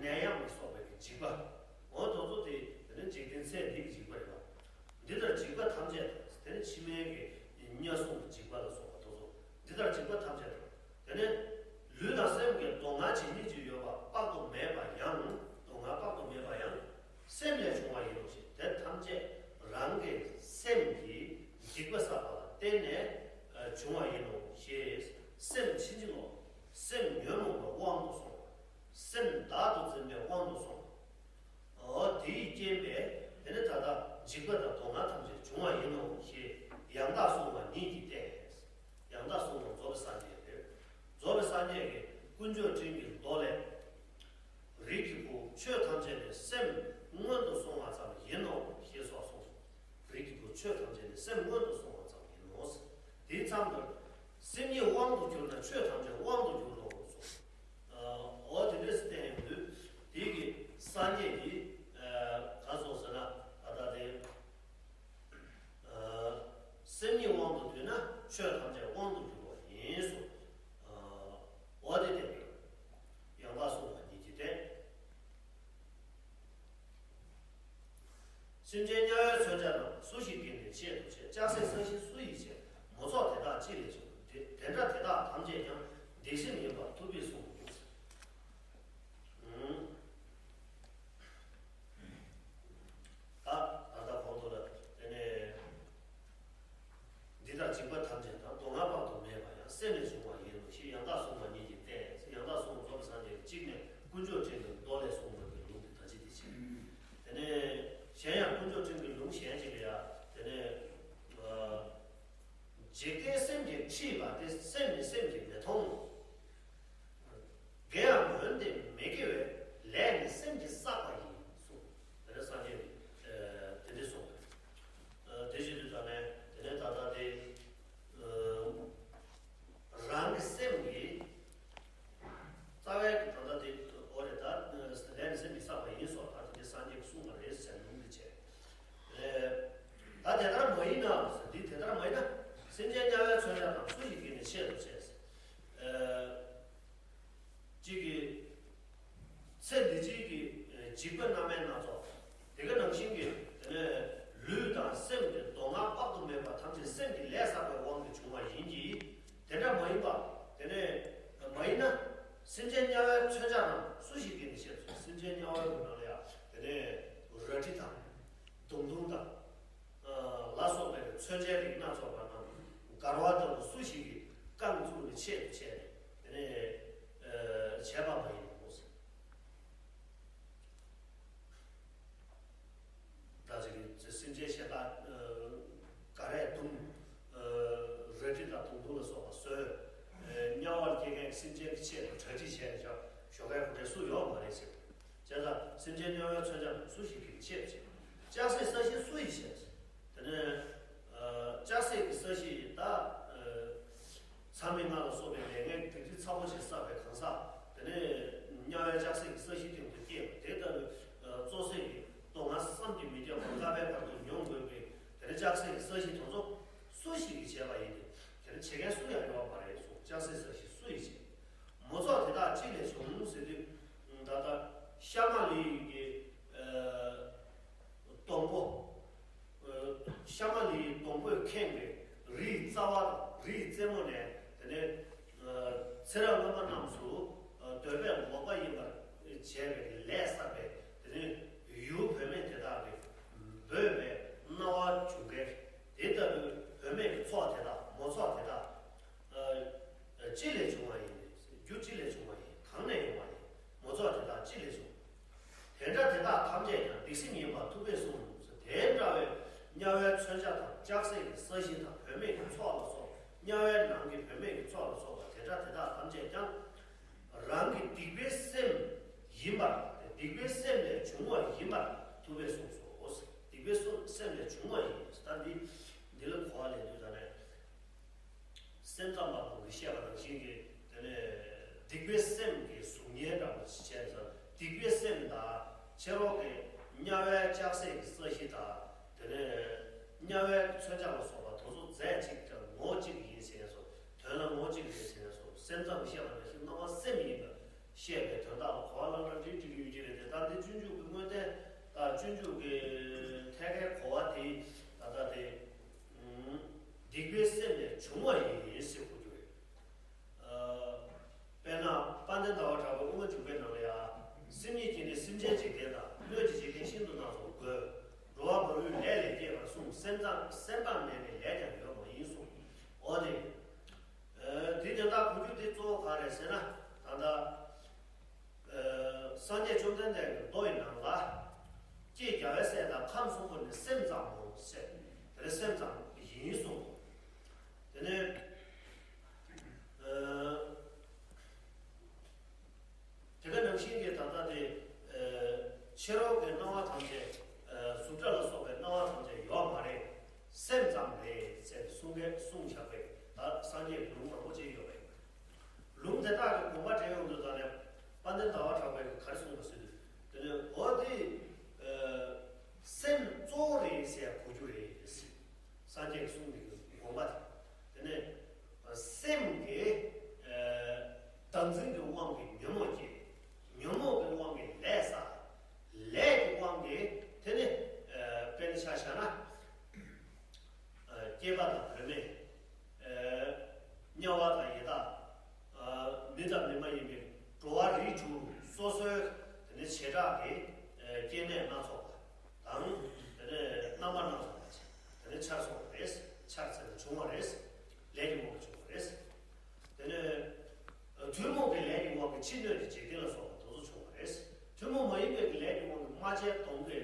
ནད་ཡམས་ལ་སོགས་པའི་འཇིགས་པ། འོ་དེ་ཚོ་དེ་དེ་ནས་འཇིག་རྟེན་ཚེ་འདི་གི་འཇིགས་པ་རེད་པ། འདི་ལྟར་འཇིགས་པ་ཐམས་ཅད་དང་། དེ་ནས་ཕྱི་མའི་གི་དམྱལ་སྲུང་གི་འཇིགས་པ་ལ་སོགས་པ་དེ་ཚོ། འདི་ལྟར་འཇིགས་པ་ཐམས་ཅད་དང་། དེ་ནས་ལུས་དང་སེམས་ཀྱི་སྡུག་བསྔལ་ཇི་སྙེད་ཅིག་ཡོད་པ་དཔག་ཏུ་མེད་པ་ཡང་། སྡུག་བསྔལ་དཔག་ཏུ་མེད་པ་ཡང་། སེམས་ལས་བྱུང་བ་ཡིན་ནོ་ཞེས། དེ་ཐམས་ཅད་རང་གི་སེམས་ཀྱིས་འཇིགས་པ་བསགས་པ་ལ་བརྟེན་ནས་ཨ་བྱུང་བ་ཡིན་ནོ་ཞེས། སེམས་ཕྱིན་ཅི་ལོག་སེམས་ཉོན་མོངས་པའི་དབང་དུ་སོང་བ། སེམས་བདག་ཏུ་འཛིན་པའི་དབང་དུ་སོང་བ། འོ་དེའི་རྐྱེན་པས་དེ་ནི་ད་ལྟ་འཇིགས་པ་དང་སྡུག་བསྔལ་ཐམས་ཅད་བྱུང་བ་ཡིན་ནོ་ཞེས་ཡང་དག་གསུངས་པ་ཉིད་ཀྱིས་ཏེ། ཡང་དག་གསུངས་པ་རྫོགས་པའི་སངས་རྒྱས་ཏེ། རྫོགས་པའི་སངས་རྒྱས་ཀྱིས་དཀོན་མཆོག་སྤྲིན་གྱི་མདོ་ལས། རིགས་ཀྱི་བུ། ཆོས་ཐམས་ཅད་ནི་སེམས་མངོན་དུ་སོང་བ་ཙམ་ཡིན་ནོ་ཞེས་སོགས་གསུངས། རིགས་ཀྱི་བུ། ཆོས་ཐམས་ཅད་ནི་སེམས་མངོན་དུ་སོང་བ་ཙམ་ཡིན་ནོ། དེའི་མཚམས་དུ། སེམས་ཉིད་དབང་དུ་གྱུར་ན་ཆོས་ཐམས་ཅད་དབང་དུ་འགྱུར་རོ་གསུངས། འོ་དེ་འདྲས་སུ་བསྟན་ཡོང་དུས། དེ་གི་སངས་རྒྱས་ཀྱིས་ག་སོགས་ཟེར་ན། ད་ལྟ་དེ། སེམས་ཉིད་དབང་དུ་འདུས་ན་ཆོས་ཐམས་ཅད་དབང་དུ་འགྱུར་བ་ཡིན་གསུངས། འོ་དེ་བསྟན་པའི་ཡང་དག་གསུངས་པ་ཉིད་ཀྱིས་ཏེ། སེམས་ཅན་དམྱལ་བའི་མཚོན་ཆ་རྣམས། སུ་ཞིག་གིས་ནི་ཆེད་དུ་བྱས། ལྕགས་སྲེག་ས་གཞི་སུ་ཡིས་བྱས། མོ་ཚོགས་དེ་དག་ཅི་ལས་བྱུང་། དེ་དེ་འདྲ་དེ་དག་ཐམས་ཅད་ཀྱང་། སྡིག་སེམས་ཡིན་པར་ཐུབ་པས་གསུངས། ད་ད་ལྟ་གོང་དུ་ལ་དེ་ནས། འདི་ལྟར་འཇིགས་པ་ཐམས་ཅད་དང་། སྡུག་བསྔལ་དཔག་ཏུ་མེད་པ་ཡང་། སེམས་ལས་བྱུང་བ་ཡིན་ནོ་ཞེས་ཡང་དག་གསུངས་པ་ཉིད་ཀྱིས་ཏེ། ཡང་དག་གསུངས་རྫོགས་པའི་སངས་རྒྱས་ཀྱིས་གཅིག་ནས་དཀོན་མཆོག་སྤྲིན་གྱི་མདོ་ལས་གསུངས་པ་གི་ལུང་དེ་ད་ཅི་དེ་བྱས། དེ་ནས་གཞན་ཡང་དཀོན་མཆོག་སྤྲིན་གྱི་ལུང་གཞན་ཅིག་ལ་ཡང་དེ་ནས། འཇིག་རྟེན་སེམས་ཀྱིས་ཁྲིད་པ་དེ་སེམས་ནི་སེམས་ཀྱིས་མི་མཐོང་། དགེ་ཡང་འོན་ཏེ་མི་དགེ་བའི་ལས་ནི་སེམས་ཀྱིས་བསགས་པ་ཡིན་གསུངས། དེ་ནས་སངས་རྒྱས་ཀྱིས་དེ་འདྲ་གསུངས། དེ་བཞིན་དུ་ད་ནས་དེ་ནས་ད་ལྟ་དེ། རང་གི་སེམས་ཀྱིས། རྩ་བའི་གི་ད་ལྟ་དེ་འོ་རེད། ད་ལས་ནི་སེམས་ཀྱིས་བསགས་པ་ཡིན་སོགས་ད་དེ་འདྲའི་སངས་རྒྱས་ཀྱིས་གསུངས་པ་རེད་ཟེར་ལུང་དེ་བྱས། རེད། ད་དེ་ལྟར་མ་ཡིན་ན་ཟེར། འདི་དེ་ལྟར་མ་ཡིན་ན། སེམས་ཅན་དམྱལ་བའི་མཚོན་ཆ་དང་། སུ་ཞིག་གིས་ནི་ཆེད་དུ་བྱས། གཅིག་གིས། ཚེ་འདི་ཕྱིའི་གི་འཇིགས་པ་རྣམ་སྨིན་སྣ་ཚོགས། དེ་ག་ནང་བཞིན་གྱི་དེ་ནས་ལུས་དང་སེམས་ཀྱི་སྡུག་བསྔལ་དཔག་ཏུ་མེད་པ་ཐམས་ཅད་སེམས་ཀྱིས་ལས་བསགས་པའི་དབང་གིས་བྱུང་བ་ཡིན་གྱི། དེ་འདྲ་མ་ཡིན་པ། དེ་ནས་མ་ཡིན་ན། སེམས་ཅན་དམྱལ་བའི་མཚོན་ཆ་རྣམས། སུ་ཞིག་གིས་ནི་ཆེད་དུ། སེམས་ཅན་དམྱལ་བའི་ནང་ལ་ཡང་དེ་ནས་རལ་གྲི་དང་། མདུང་ཐུང་དང་། ལ་སོགས་པའི་མཚོན་ཆའི་རིགས་སྣ་ཚོགས་པ་རྣམས་འགལ་བ་ལྟ་བུ་སུ་ཞིག་གིས་རྐང་བཙུགས་ནས་ཆེད་དུ་བྱས་ནས་དེ་ནས་བྱས་པ་མ་ཡིན་ནོ། ད་ཅིག་གི་སེམས་ཅན་གཞན་དག་ག་རེ་མདུང་རལ་གྲི་དང་མདུང་ཐུང་ལ་སོགས་པ་བཟོས། དམྱལ་བར་སྐྱེ་མཁན་སེམས་ཅན་གྱི་ཆེད་དུ་གྲ་སྒྲིག་བྱས་ནས་བཞག་ཞོགས་ཀའི་གོ་འདྲེ་སུ་ཡོད་མ་རེད་ཟེར། བྱས་ཙང་སེམས་ཅན་དམྱལ་བའི་མཚོན་ཆ་རྣམས། སུ་ཞིག་གིས་ཆེད་དུ་བྱས། ལྕགས་སྲེག་ས་གཞི་སུ་ཡིས་བྱས། དེ་ནས་ལྕགས་སྲེག་གི་ས་གཞི་ད་མཚམས་མེད་ལྔ་ལ་སོགས་པའི་ལས་ངན་གྱི་སྡིག་སྒྲིབ་ཚབས་པོ་ཆེ་བསགས་པའི་གང་ཟག། དེ་ནས་དམྱལ་བའི་ལྕགས་སྲེག་གི་ས་གཞིའི་སྟེང་དུ་སྐྱེས་པ་དེ་ལྟ་བུའི་བཙོ་བསྲེག་གི་སྡུག་བསྔལ་བསམ་གྱིས་མི་ཁྱབ་པ་བསྐལ་པའི་བར་དུ་མྱོང་དགོས་པའི་དེ་ནས་ལྕགས་སྲེག་གི་ས་གཞི་དེ་ཚོ་སུ་ཞིག་གིས་བྱས་པ་ཡིན་ཏེ། དེ་ནས་བྱེད་མཁན་སུ་ཡང་ཡོད་པ་མ་རེད་གསུངས། ལྕགས་སྲེག་ས་གཞི་སུ་ཡིས་བྱས། མོ་ཚོགས་དེ་དག་ཅི་ལས་བྱུང་ཟེར་དུས། ད་ལྟ་ཤ་མ་ལི་ཡི་གི་སྡོང་པོ། ཤ་མ་ལི་ཡི་སྡོང་པོས་ཁེངས་པའི་རིའི་རྩ་བ་དང་རིའི་རྩེ་མོ་ནས། དེ་ནས་ཚེ་རབས་སྔོན་མ་རྣམས་སུ་འདོད་པས་ལོག་པ་ཡིན་པར་བྱས་པའི་ལས་བསགས་པའི། དེ་ནས་ཡུལ་བུད་མེད་དེ་དག་གི་འབོད་པའི་རྣ་བ་བྱུང་མཁན་དེ་ལྟ་བུའི་བུད་མེད་ཀྱི་ཚོགས་དེ་དག་མོ་ཚོགས་དེ་དག་ཅི་ལས་བྱུང་བ་ཡིན། རྒྱུ་ཅི་ལས་བྱུང་བ་ཡིན། གང་ནས་ཡོང་བ་ཡིན། མོ་ཚོགས་དེ་དག་ཅི་ལས་བྱུང་། དེ་འདྲ་དེ་དག་ཐམས་ཅད་ཀྱང་སྡིག་སེམས་ཡིན་པར་ཐུབ་པས་གསུངས། དེ་འདྲ་བའི་དམྱལ་བའི་མཚོན་ཆ་དང་། ལྕགས་སྲེག་གི་ས་གཞི་དང་། བུད་མེད་ཀྱི་ཚོགས་ལ་སོགས། དམྱལ་བའི་ནང་གི་བུད་མེད་ཀྱི་ཚོགས་ལ་སོགས་པ་དེ་འདྲ་དེ་དག་ཐམས་ཅད་ཀྱང་རང་གི་སྡིག་པའི་སེམས་ཡིན་པར། སྡིག་པའི་སེམས་ལས་བྱུང་བ་ཡིན་པར་ཐུབ་པས་གསུངས་སོ། སྡིག་པའི་སེམས་ལས་བྱུང་བ་ཡིན། ད་འདི་འདི་ལ་གོ་བ་ལེན་དུས་ད་ནས། སེམས་ཙམ་པ་ཁོང་གིས་བཤད་པ་ནང་བཞིན་གྱི་དེ་ནས་སྡིག་པའི་སེམས་ཀྱི་གཟུགས་བརྙན་འདྲ་པོ་ཞིག་བྱས་ཙང་། སྡིག་པའི་སེམས་དང་ཕྱི་རོལ་གྱི་དམྱལ་བའི་ལྕགས་སྲེག་གི་ས་གཞི་དང་། དེ་ནས་དམྱལ་བའི་མཚོན་ཆ་ལ་སོགས་པ་དེ་ཚོ་རྫས་གཅིག་དང་ངོ་གཅིག་ཡིན་ཟེར་ནས་སོ། དོན་ལ་ངོ་གཅིག་རེད་ཟེར་ནས་སོ། སེམས་ཙམ་བཤད་པ་ནང་བཞིན་སྣང་བ་སེམས་ཡིན་པ། བཤད་པའི་དོན་དག་ལ་གོ་བ་བླངས་ན་འགྲིག་འགྲིག་གི་ཡོད་ཀྱི་རེད་དེ། ད་འདི་སྤྱོད་འཇུག་གི་དངོས་བསྟན་དང་སྤྱོད་འཇུག་གི་ཐད་ཀའི་གོ་བ་དེ་ད་ལྟ་དེ་ཨུམ། སྡིག་པའི་སེམས་ནས་བྱུང་བ་ཡིན་ཟེར་གོ་རྒྱུ་རེད། ཨ། དཔེར་ན་དཔལ་ལྡན་ཟླ་བ་གྲགས་པའི་དབུ་མ་འཇུག་པའི་ནང་ལ་ཡ། སེམས་ཉིད་ཀྱིས་ནི་སེམས་ཅན་འཇིག་རྟེན་དང་། སྣོད་ཀྱི་འཇིག་རྟེན་ཤིན་ཏུ་སྣ་ཚོགས་བཀོད། འགྲོ་བ་མ་ལུས་ལས་ལས་སྐྱེས་པར་གསུངས། སེམས་ཙམ་སེམས་ཙམ་མེད་ནས་ལས་ཀྱང་ཡོད་མ་ཡིན་གསུངས། འོ་དེ། ཨ། དེ་དོན་དག་གོ་རྒྱུ་དེ་གཙོ་བོ་ག་རེ་ཟེར་ན། ད་ལྟ། ཨ། སངས་རྒྱས་བཅོམ་ལྡན་འདས་ཀྱི་མདོ་ཡི་ནང་ལ། ཀྱེ་རྒྱལ་བའི་སྲས་དག་ཁམས་གསུམ་པོ་ནི་སེམས་ཙམ་མོ་ཟེར། དེ་ནི་སེམས་ཙམ་ཡིན་གསུངས། དེ་ནས། ཨ། དེ་ག་ནང་བཞིན་གྱི་ད་ལྟ་དེ། ཨ། ཕྱི་རོལ་གྱི་སྣང་བ་ཐམས་ཅད། ཨ། གཟུགས་སྒྲ་ལ་སོགས་པའི་སྣང་བ་ཐམས་ཅད་ཡོད་མ་རེད། སེམས་ཙམ་རེད་ཟེར་གསུང་མཁན་གསུང་བཞག་པའི་ད་སངས་རྒྱས་ཀྱི་ལུང་མང་པོ་ཅིག་ཡོད་པ་ཡིན། ལུང་དེ་དག་གི་དགོངས་པ་འགྲེལ་ཡོང་དུས་ད་ནས་དཔལ་ལྡན་ཟླ་བ་གྲགས་པས་ག་རེ་གསུངས་པ་ཟེར་དུས། དེ་ནས་འོ་དེ། ཨ། སེམས་གཙོ་བོ་རེད་ཟེར་གོ་རྒྱུ་རེད། སངས་རྒྱས་ཀྱི་གསུང་འདི་གི་དགོངས་པ་དེ། དེ་ནས་སེམས་ཀྱི། ཨ། བདག་འཛིན་གྱི་དབང་གིས་ཉོན་མོངས་སྐྱེ། ཉོན་མོངས་ཀྱི་དབང་གིས་ལས་བསགས། ལས་ཀྱི་དབང་གིས་དེ་ནས། ཨ། དཔེར་ན་ཆ་བཞག་ན། ཨ། སྐྱེས་པ་དང་བུད་མེད། ཨ། དམྱལ་བ་དང་ཡི་དྭགས། ཨ། མི་དང་མི་མ་ཡིན་པའི་འགྲོ་བ་རིགས་དྲུག་སོ་སོའི་དེ་ནས་བྱེ་བྲག་གི། ཨ། སྐྱེ་གནས་སྣ་ཚོགས་པ་དང་། དེ་ནས་རྣམ་པ་སྣ་ཚོགས་པ་ཅིག་དེ་ནས་ཆགས་སོང་བ་རེད། ཆགས་ཚར་ནས་བྱུང་བ་རེད། ལས་ཀྱི་དབང་གིས་བྱུང་བ་རེད། དེ་ནས། ཨ། ཐུན་མོང་གི་ལས་ཀྱི་དབང་གིས་ཕྱི་སྣོད་ཀྱི་འཇིག་རྟེན་ལ་སོགས་པ་དེ་ཚོ་བྱུང་བ་རེད། ཐུན་མོང་མ་ཡིན་པའི་ལས་ཀྱི་དབང་གིས་རྨ་བྱའི་དོང་གི། ཨ།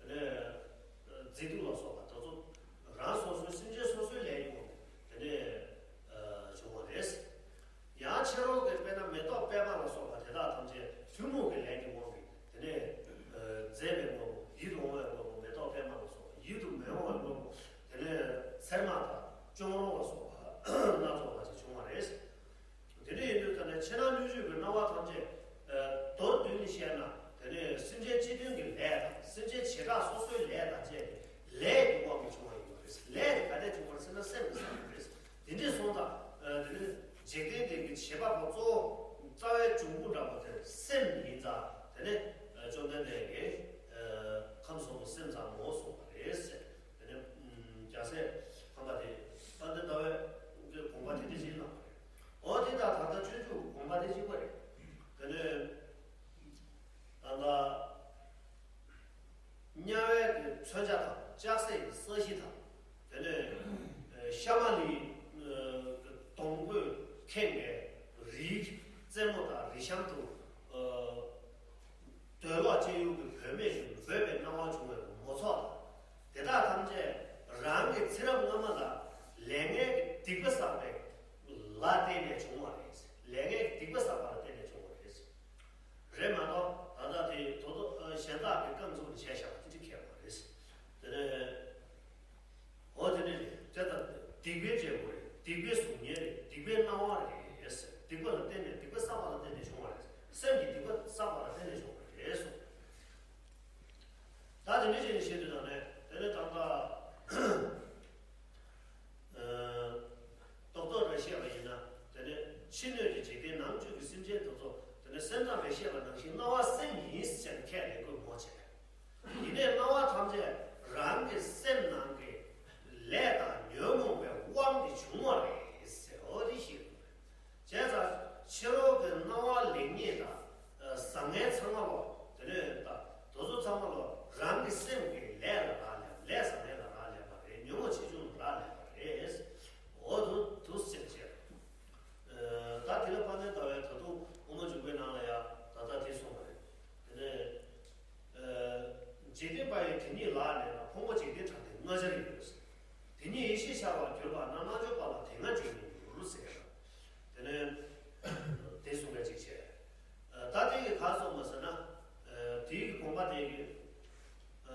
དེ་ནས། ཨ། མཛེས་སྡུག་ལ་སོགས་པ་དེ་ཚོ་རང་སོ་སོའི་སེམས་ཅན་སོ་སོའི་ལས་ཀྱི་དབང་གིས་དེ་ནས། ཨ། བྱུང་བ་རེད། ཡང་ཕྱི་རོལ་གྱི་དཔེར་ན་མེ་ཏོག་པད་མ་ལ་སོགས་པ་དེ་དག་ཐམས་ཅད་ཐུན་མོང་གི་ལས་ཀྱི་དབང་གིས་དེ་ནས། ཨ། མཛེས་པའི་དངོས་པོ། ཡིད་དུ་འོང་བའི་དངོས་པོ། མེ་ཏོག་པད་མ་ལ་སོགས་པ་ཡིད་དུ་མི་འོང་བའི་དངོས་པོ། དེ་ནས་ཚེར་མ་དང་གཅོང་རོང་ལ་སོགས་པ་སྣ་ཚོགས་པ་ཅིག་བྱུང་བ་རེད། དེ་འདྲ་ཡིན་དུས་ད་ནི་ཕྱི་ནང་སྣོད་བཅུད་ཀྱི་སྣང་བ་ཐམས་ཅད། ཨ། མདོར་བསྡུས་ནས་བཤད་ན་དེ་ནི་སེམས་ཅན་སྤྱི་མཐུན་གྱི་ལས་དང་སེམས་ཅན་བྱེ་བྲག་སོ་སོའི་ལས་དང་བཅས་ཏེ་ལས་ཀྱི་དབང་གིས་བྱུང་བ་ཡིན་པ་རེད། ལས་དེ་ག་ནས་བྱུང་བ་རེད་ཟེར་ན་སེམས་ཀྱིས་བསགས་པ་རེད། དེ་འདྲ་སོང་ཙང་། ཨ། དེ་ནི་འཇིག་རྟེན་འདི་གི་བྱེད་པ་པོ་གཙོ་བོ་རྩ་བའི་འབྱུང་པོ་འདྲ་པོ་དེ་སེམས་ཡིན་ཙང་། དེ་ནི། ཨ། བཅོམ་ལྡན་འདས་ཀྱིས། ཨ། ཁམས་གསུམ་པོ་སེམས་ཙམ་མོ་གསུངས་པ་རེད་ཟེར། དེ་ནི། ཨུམ། རྒྱལ་སྲས་ཁམས་པ་དེ་དཔལ་ལྡན་ཟླ་བའི་དགོངས་པ་དེ་འདྲ་ཞིག་གནང་བ་རེད། འོ་དེ་དང་ད་ལྟ་སྤྱོད་འཇུག་དགོངས་པ་དེ་གཅིག་པ་རེད། དེ་ནས་ད་ལྟ་དམྱལ་བའི་གི་མཚོན་ཆ་དང་ལྕགས་སྲེག་གི་ས་གཞི་དང་། དེ་ནས་ཤ་མ་ལི་སྡོང་པོས་ཁེངས་པའི་རིའི་རྩེ་མོ་དང་རི་གཤམ་དུ། འདོད་ལོག་ཅན་ཡུལ་གྱི་བུད་མེད་ཀྱི་འབོད་པའི་སྣང་བ་བྱུང་བའི་མོ་ཚོགས་དང་། དེ་དག་ཐམས་ཅད་རང་གི་ཚེ་རབས་སྔ་མ་ལ་ལས་ངན་གྱི་སྡིག་པ་བསགས་པའི་ལ་བརྟེན་ནས་བྱུང་བ་རེད། ལས་ངན་གྱི་སྡིག་པ་བསགས་པ་ལ་བརྟེན་ནས་བྱུང་བ་རེད། རེད་མ་གཏོགས་ད་ལྟ་དེ་དོ་དོ་གཞན་དག་གི་རྐང་བཙུགས་ནས་བྱས་བཞག་པ་དེ་འདྲ་ཁེགས་པ་རེད། དེ་ནས། འོ་དེ་ནི་དེ་ལྟར་སྡིག་པའི་རྒྱལ་པོ་རེད། སྡིག་པའི་གཟུགས་བརྙན་རེད། སྡིག་པའི་སྣང་བ་རེད། སྡིག་པ་ལ་བརྟེན་ནས་སྡིག་པ་བསགས་པ་ལ་བརྟེན་ནས་བྱུང་བ་རེད། སེམས་ཀྱི་སྡིག་པ་བསགས་པ་ལ་བརྟེན་ནས་བྱུང་བ་རེད་གསུངས། ད་དེ་འདྲ་བྱས་ནས་བཤད་དུས་ད་ནི་དེ་ནི་ད་ལྟ་རྟོགས་ལྡོག་ལ་བཤད་པ་ཡིན་ན་དེ་ནི་ཕྱི་སྣོད་ཀྱི་འཇིག་རྟེན་ནང་བཅུད་ཀྱི་སེམས་ཅན་དེ་ཚོ་དེ་ནི་སེམས་ཙམ་པས་བཤད་པ་ནང་བཞིན་སྣང་བ་སེམས་ཡིན་ཟེར་ནས་ཁས་ལེན་དགོས་མོ་བྱས། ཡིན་ནའི་སྣང་བ་ཐམས་ཅད་རང་གི་སེམས་ནང་གི་ལས་དང་ཉོན་མོངས་པའི་དབང་གིས་བྱུང་བ་རེད་ཟེར། འོ་དེ་ཤེས་དགོས་རེད། བྱས་ཙང་ཕྱི་རོལ་གྱི་སྣང་བ་ལེགས་ཉེས་དང་། ཨ། བཟང་ངན་ཚང་མ་ལོ། དེ་ནས་ད་དེ་ཚོ་ཚང་མ་ལོ་རང་གི་སེམས་ཀྱི་ལས་ལ་རག་ལས་པ། ལས་བཟང་ངན་ལ་རག་ལས་པ་རེད། ཉོན་མོངས་ཆེ་ཆུང་ལ་རག་ལས་པ་རེད། འོ་དེ་དེ་སེམས་བྱས། ཨ། ད་དེ་ལ་དཔལ་ལྡན་ཟླ་བས་ད་དུང་དབུ་མ་འཇུག་པའི་ནང་ལ་ཡང་ད་ལྟ་དེ་གསུངས་པ་རེད། དེ་ནས། ཨ། འཇིག་རྟེན་པ་ཡི་དེ་ཉིད་ལག་ལེན་ན། ཕུང་པོ་འཇིག་རྟེན་དྲངས་ཏེ་ལྔ་སྦྱར་ཡོད། དེ་ཉིད་ཡེ་ཤེས་འཆར་བར་གྱུར་པ་ན། རྣལ་འབྱོར་པ་ལ་དེ་ལྔ་བརྗོད་ནས་མྱུར་ཟེར། དེ་ནས་དེ་གསུངས་པའི་ཅིག་བྱས། ཨ། ད་དེ་གི་ག་གསུངས་པ་ཟེར་ན། ཨ། དེ་གི་དགོངས་པ་དེ་གི། ཨ།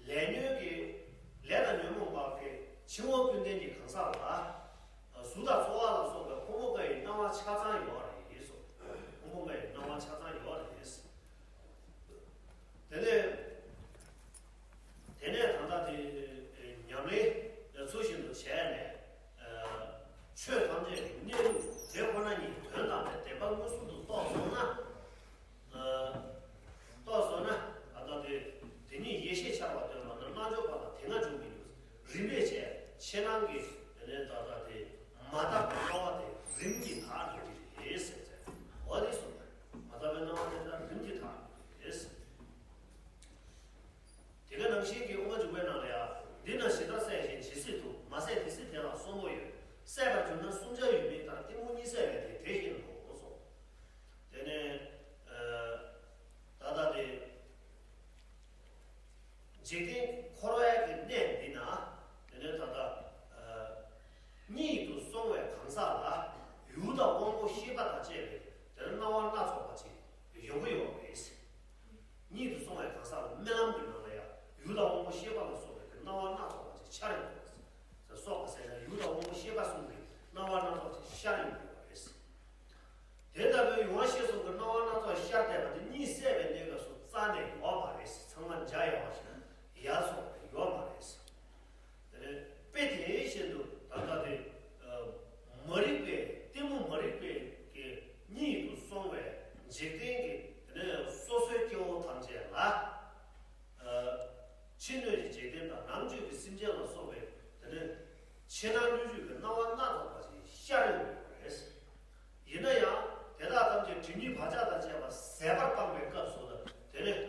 ལས་ཉོན་གྱི། ལས་དང་ཉོན་མོངས་པ་གི་འཆིང་བ་ཀུན་ལྡན་གྱི་གང་ཟག་ལ། གཟུགས་དང་ཚོར་བ་ལ་སོགས་པའི་ཕུང་པོ་ལྔ་ཡི་སྣང་བ་ཆ་ཚང་ཡོད་རེད་གསུངས། ཕུང་པོ་ལྔ་ཡི་སྣང་བ་ཆ་ཚང་ཡོད་རེད། དེ་ནས། དེ་ནས་ད་ལྟ་དེ་ཉམས་ལེན་ཚུལ་བཞིན་དུ་བྱས་ནས། ཆོས་ཐམས་ཅད་ཀྱི་གནས་ལུགས་དེ་ཁོ་ན་ཉིད་དོན་དམ་པའི་བདེན་པ་མངོན་ པ་དང་བཅས་པའི་དེ་ནི་སྣང་བ་སྣ་ཚོགས་པ་ཅིག་ཡོང་གི་ཡོད་པ་རེད། གཉིད་དུ་སོང་བའི་གང་ཟག་ལ་རྨི་ལམ་གྱི་ནང་ལ་ཡང་ཡུལ་དང་དབང་པོ་ཤེས་པ་ལ་སོགས་པའི་དེ་སྣང་བ་སྣ་ཚོགས་པ་ཅིག་འཆར་ཡོང་གི་རེད། སོགས་པ་ཟེར་ན་ཡུལ་དང་དབང་པོ་ཤེས་པ་གསུམ་གྱི་སྣང་བ་སྣ་ཚོགས་ཅིག་ཤར་ཡོང་གི་ཡོད་པ་རེད། དེ་ལྟ་བུའི་ཡུལ་དབང་ཤེས་གསུམ་གྱི་སྣང་བ་སྣ་ཚོགས་ཤར་བསྡད་པ་དེ་གཉིད་སད་པའི་གནས་སྐབས་སུ་རྩ་ནས་ཡོད་མ་རེད། ཚང་མ་འཇའ་ཡལ་བ་ཞིག་ཡར་སོང་བ་ཡོད་མ་རེད། དེ་ནས་དཔེ་དེ་བཞིན་དུ་ད་ལྟ་དེ་མ་རིག་པའི་གཏི་མུག་མ་རིག་པའི་གི་གཉིད་དུ་སོང་བའི་འཇིག་རྟེན་གྱི་དེ་ནས་སོ་སོའི་སྐྱེ་བོ་ཐམས་ཅད་ལ། ཕྱི་སྣོད་ཀྱི་འཇིག་རྟེན་དང་ནང་བཅུད་ཀྱི་སེམས་ཅན་ལ་སོགས་པའི་དེ་ནས་ཕྱི་ནང་སྣོད་བཅུད་ཀྱི་སྣང་བ་སྣ་ཚོགས་པ་ཞིག་ཤར་ཡོང་གི་ཡོད་པ་རེད། ཡིན་ན་ཡང་དེ་དག་ཐམས་ཅད་སྒྲིབ་གཉིས་བག་ཆགས་དང་བཅས་པ་ཟད་པར་སྤངས་པའི་སྐབས་སུ་དེ་ནས་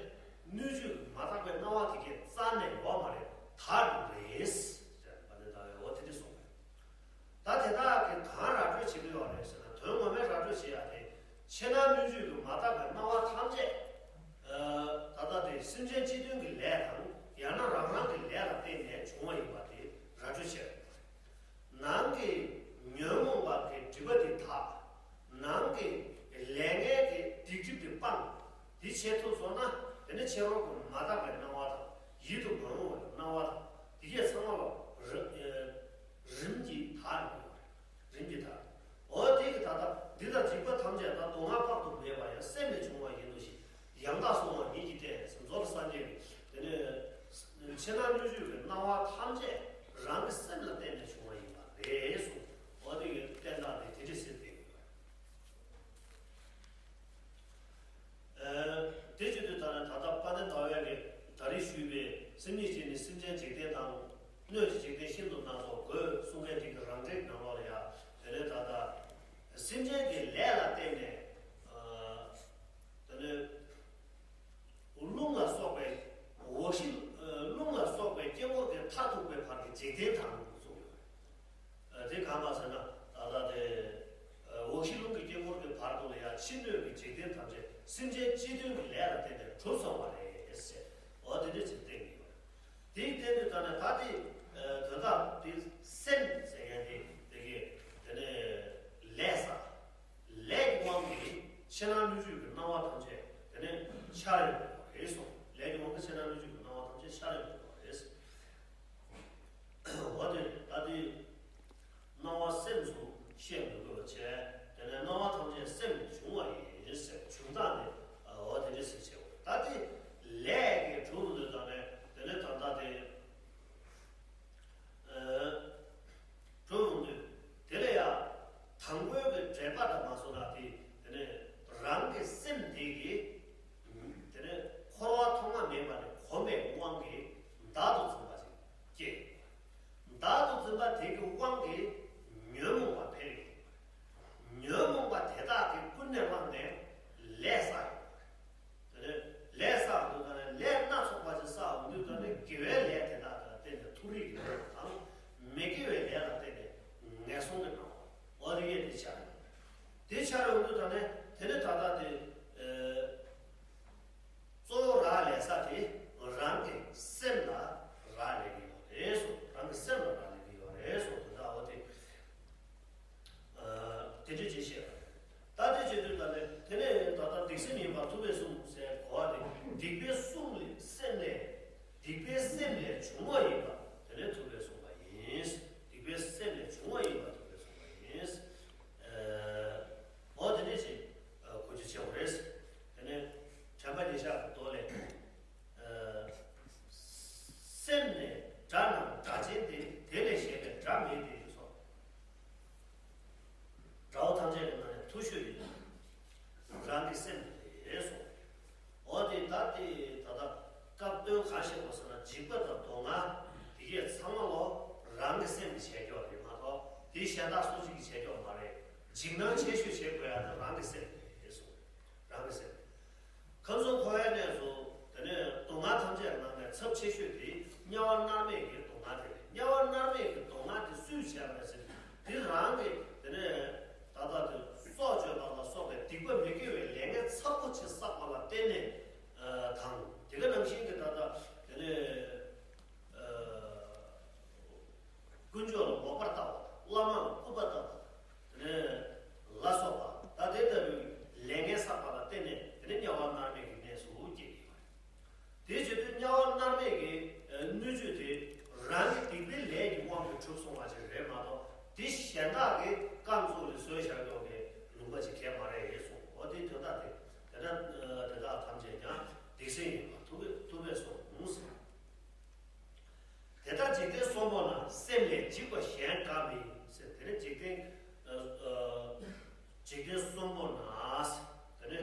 སྣོད་བཅུད་ཀྱི་མ་དག་པའི་སྣང་བ་དེ་གས་རྩ་ནས་ཡོད་མ་རེད། དག་འགྲོ་རེད། ཟེར་བ་ནི་ད་འོ་དེ་འདྲ་གསུངས་པས། ད་དེ་དག་གིས་གང་ར་སྤྲོད་བྱེད་ཀྱི་ཡོད་རེད་ཟེར་ན། དོན་ངོ་མའི་ར་སྤྲོད་བྱེད་ཡ་དེ་ཕྱི་ནང་སྣོད་བཅུད་ཀྱི་མ་དག་པའི་སྣང་བ་ཐམས་ཅད། ད་ལྟ་དེ་སེམས་ཅན་སྤྱི་མཐུན་གྱི་ལས་དང་ཡང་ན་རང་རང་གི་ལས་ལ་བརྟེན་ནས་བྱུང་བ་ཡིན་པ་དེ་ར་སྤྲོད་བྱེད་ཡ་རེད། ནང་གི་ཉོན་མོངས་པ་གི་སྒྲིབ་པ་དེ་དག་ནང་གི་ལས་ངན་གྱི་སྡིག་སྒྲིབ་དེ་སྤངས། དེ་བྱེད་ཐུབ་སོང་ན་དེ་ནི་ཕྱི་རོལ་གྱི་མ་དག་པའི་སྣང་བ་དང་ཡིད་དུ་མ་འོང་བའི་སྣང་བ་དང་དེ་གས་ཚང་མ་ལ་རི་རིམ་གྱིས་དག་འགྲོ་གི་ཡོད་རེད། རིམ་གྱིས་དག་འོ་དེ་གི་ད་ལྟ་འདི་དང་འཇིག་པ་ཐམས་ཅད་ད་སྡུག་བསྔལ་དཔག་ཏུ་མེད་པ་ཡང་སེམས་ལས་བྱུང་བ་ཡིན་ནོ་ཞེས་ཡང་དག་གསུང་བ་ཉིད་ཀྱིས་བསྟན་ཟེར། རྫོགས་པའི་སངས་རྒྱས་ཀྱིས་དེ་ནས་ཕྱི་ནང་སྣོད་བཅུད་ཀྱི་སྣང་བ་ཐམས་ཅད་རང་གི་སེམས་ལ་བརྟེན་ནས་བྱུང་བ་ཡིན་པ་རེད་གསུངས། འོ་དེ་གི་བསྟན་སྟངས་དེ་དེ་འདྲ་ཟེར་བསྟན་ཡོད། ཨ། དེ་བྱེད་དུས་ད་ནི་ད་ལྟ་དཔལ་ལྡན་ཟླ་བས་ཀྱིས་ད་རེས་ཞུས་པའི་སེམས་ཉིད་ཀྱིས་ནི་སེམས་ཅན་འཇིག་རྟེན་དང་སྣོད་ཀྱི་འཇིག་རྟེན་ཤིན་ཏུ་སྣ་ཚོགས་དགོད་གསུང་མཁན་དེ་གི་རང་འགྲེལ་ནང་ལོགས་ལ་ཡ་དེ་ནས་ད་ལྟ་སེམས་ཅན་གྱི་ལས་ལ་བརྟེན་ནས། ཨ། དེ་ནས་རླུང་ལ་སོགས་པའི་འོག་གཞི། རླུང་ལ་སོགས་པའི་དཀྱིལ་འཁོར་གྱི་མཐར་ཐུག་པའི་བར་གྱི་འཇིག་རྟེན་དང་གསུངས་ཡོད། དེ་གང་ལ་ཟེར་ན་ད་ལྟ་དེ་འོག་གཞི་རླུང་གི་དཀྱིལ་འཁོར་གྱི་བར་དུ་ལ་ཡང་ཕྱི་སྣོད་ཀྱི་འཇིག་རྟེན་ཐམས་ཅད་སེམས་ཅན་སྤྱི་མཐུན་གྱི་ལས་ལ་བརྟེན་ནས་གྲུབ་སོང་བ་རེད་ཟེར། འོ་དེ་འདྲ་ཅིག་བསྟན་གྱི་ཡོད། དེའི་སྟེང་དུ་ད་ནི་ད་དེ་དོན་དག་དེ་སེམས་ཟེར་མཁན་དེ་དེ་གའི་དེ་ནས་ལས་བསགས། ལས་ཀྱི་དབང་གིས་ཕྱི་ནང་སྣོད་བཅུད་ཀྱི་སྣང་བ་ཐམས་ཅད་དེ་ནས་འཆར་ཡོང་བ་རེད་གསུངས། ལས་ཀྱི་དབང་གིས་ཕྱི་ནང་སྣོད་བཅུད་ཀྱི་སྣང་བ་ཐམས་ཅད་འཆར་ཡོང་བ་རེད། འོ་དེ་ད་དེ་སྣང་བ་སེམས་སུ་བཤད་མི་དགོས་པ་བྱས། དེ་ནས་སྣང་བ་ཐམས་ཅད་སེམས་ལས་བྱུང་བ་ཡིན་ཟེར། བྱུང་སྟངས་དེ་འོ་དེ་འདྲ་ཟེར་བྱས། ད་དེ་ལས་ཀྱི་གྲུབ་འདོད་དང་ནས་དེ་ནས་ད་ལྟ་དེ། གྲུབ་འོང་དུས་དེ་ལ་ཡང་དང་པོའི་གི་འགྲེལ་པ་དང་མ་སོང་ན་དེ་དེ་ནས་རང་གི་སེམས་དེ་གི་དེ་ནས་འཁོར་བ་ཐོག་མ་མེད་པ་ནས་གོམས་པའི་དབང་གིས་བདག་ཏུ་འཛིན་པ་ཅིག་སྐྱེ། བདག་ཏུ་འཛིན་པ་དེ་གི་དབང་གིས་ཉོན་མོངས་པ་འཕེལ་ཡོང་། ཉོན་མོངས་པ་དེ་དག་གིས་ཀུན་ནས་བསླངས་ནས་ལས་བསགས་ཡོང་། དེ་ནས་ལས་བསགས་འདུག་ད་ནས་ལས་སྣ་ཚོགས་པ་ཅིག་བསགས་འོང་དུས་ད་ནས་དགེ་བའི་ལས་དེ་དག་ལ་བརྟེན་ནས་མཐོ་རིས་ཀྱི་སྣང་བ་དང་། མི་དགེ་བའི་ལས་ལ་བརྟེན་ནས་ངན་སོང་གི་སྣང་བ། འོ་དེ་གས་དེ་འཆར་ཡོང་། དེ་འཆར་ཡོང་དུས་ད་ནས་དེ་ནས་ད་ལྟ་དེ་ཨེ། གཙོ་བོ་རག་ལས་ས་དེ་རང་གི་སེམས་ལ་རག་ལས་ཀྱི་ཡོད་རེད་གསུངས། རང་གི་སེམས་ལ་རག་ལས་ཀྱི་ཡོད་རེད་གསུངས། དེ་འདྲ་འོ་དེ། དེ་འདྲ་ཅིག་བཤད་པ་རེད། ད་དེ་བྱེད་དུས་ད་ནས་དེ་ནས་ད་ལྟ་སྡིག་སེམས་ཡིན་པར་ཐུབ་པས་གསུངས་ཟེར་གོ་བ་དེ། སྡིག་པའི་གསུང་ལས་སེམས་ལས། སྡིག་པའི་སེམས་ལས་བྱུང་བ་ཡིན་པ་དེ་ནས་ཐུབ་པས་གསུངས་པ་ཡིན། སྡིག་པའི་སེམས་ལས་བྱུང་བ་ཡིན་པ་ཐུབ་པས་གསུངས་པ་ཡིན། འོ་དེ་འདྲ་ཅིག་གོ་རྒྱུ་བྱེད་དགོས་རེད། དེ་ནས་དྲན་པ་ཉེར་བཞག་གི་མདོ་ལས། སེམས་ནི་དགྲ་རྣམས་དགྲ་ཆེན་ཏེ། དེ་ལས་གཞན་པའི་དགྲ་མེད་དེ་སོ། དགྲ་བོ་ཐམས་ཅད་ཀྱི་ནང་ནས་མཐོ་ཤོས་ཡིན། རང་གི་སེམས་དེ་རེད་སོ། འོ་དེ་ད་དེ་ད་ལྟ་སྐབས་དོན་གང་བཤད་དགོས་ཟེར་ན། འཇིགས་པ་དང་སྡུག་བསྔལ་དེ་གས་ཚང་མ་ལོ་རང་གི་སེམས་ཀྱིས་བྱས་ཀྱོག་རེད་མ་གཏོགས་དེ་གཞན་དག་སུ་གཅིག་གིས་བྱས་ཀྱོག་མ་རེད། འཇིགས་སྣང་ཆེ་ཤོས་བྱེད་དགོས་ཡ་དེ་རང་གི་སེམས་དེ་རེད་སོ། རང་གི་སེམས། ཁམས་གསུམ་འཁོར་བའི་གནས་སུ་དེ་ནས་སྡུག་བསྔལ་ཐམས་ཅད་ནང་ནས་ཚབས་ཆེ་ཤོས་དེ་དམྱལ་བ་མནར་མེད་ཀྱི་སྡུག་བསྔལ་དེ་རེད། དམྱལ་བ་མནར་མེད་ཀྱི་སྡུག་བསྔལ་དེ་སུས་བྱས་པ་རེད་ཟེར་དུས། དེ་རང་གི་དེ་ནས་ད་ལྟ་དེ་སྲོག་གཅོད་པ་ལ་སོགས་པའི་སྡིག་པ་མི་དགེ་བའི་ལས་ངན་ཚབས་པོ་ཆེ་བསགས་པ་ལ་བརྟེན་ནས་དང་། དེ་ག་ནང་བཞིན་གྱི་ད་ལྟ་དེ་ནས་དཀོན་མཆོག་ལ་འོག་པར་ལྟ་བ། བླ་མ་ལ་སྐུར་པ་བཏབ་པ། དེ་ནས་ལ་སོགས་པ། ད་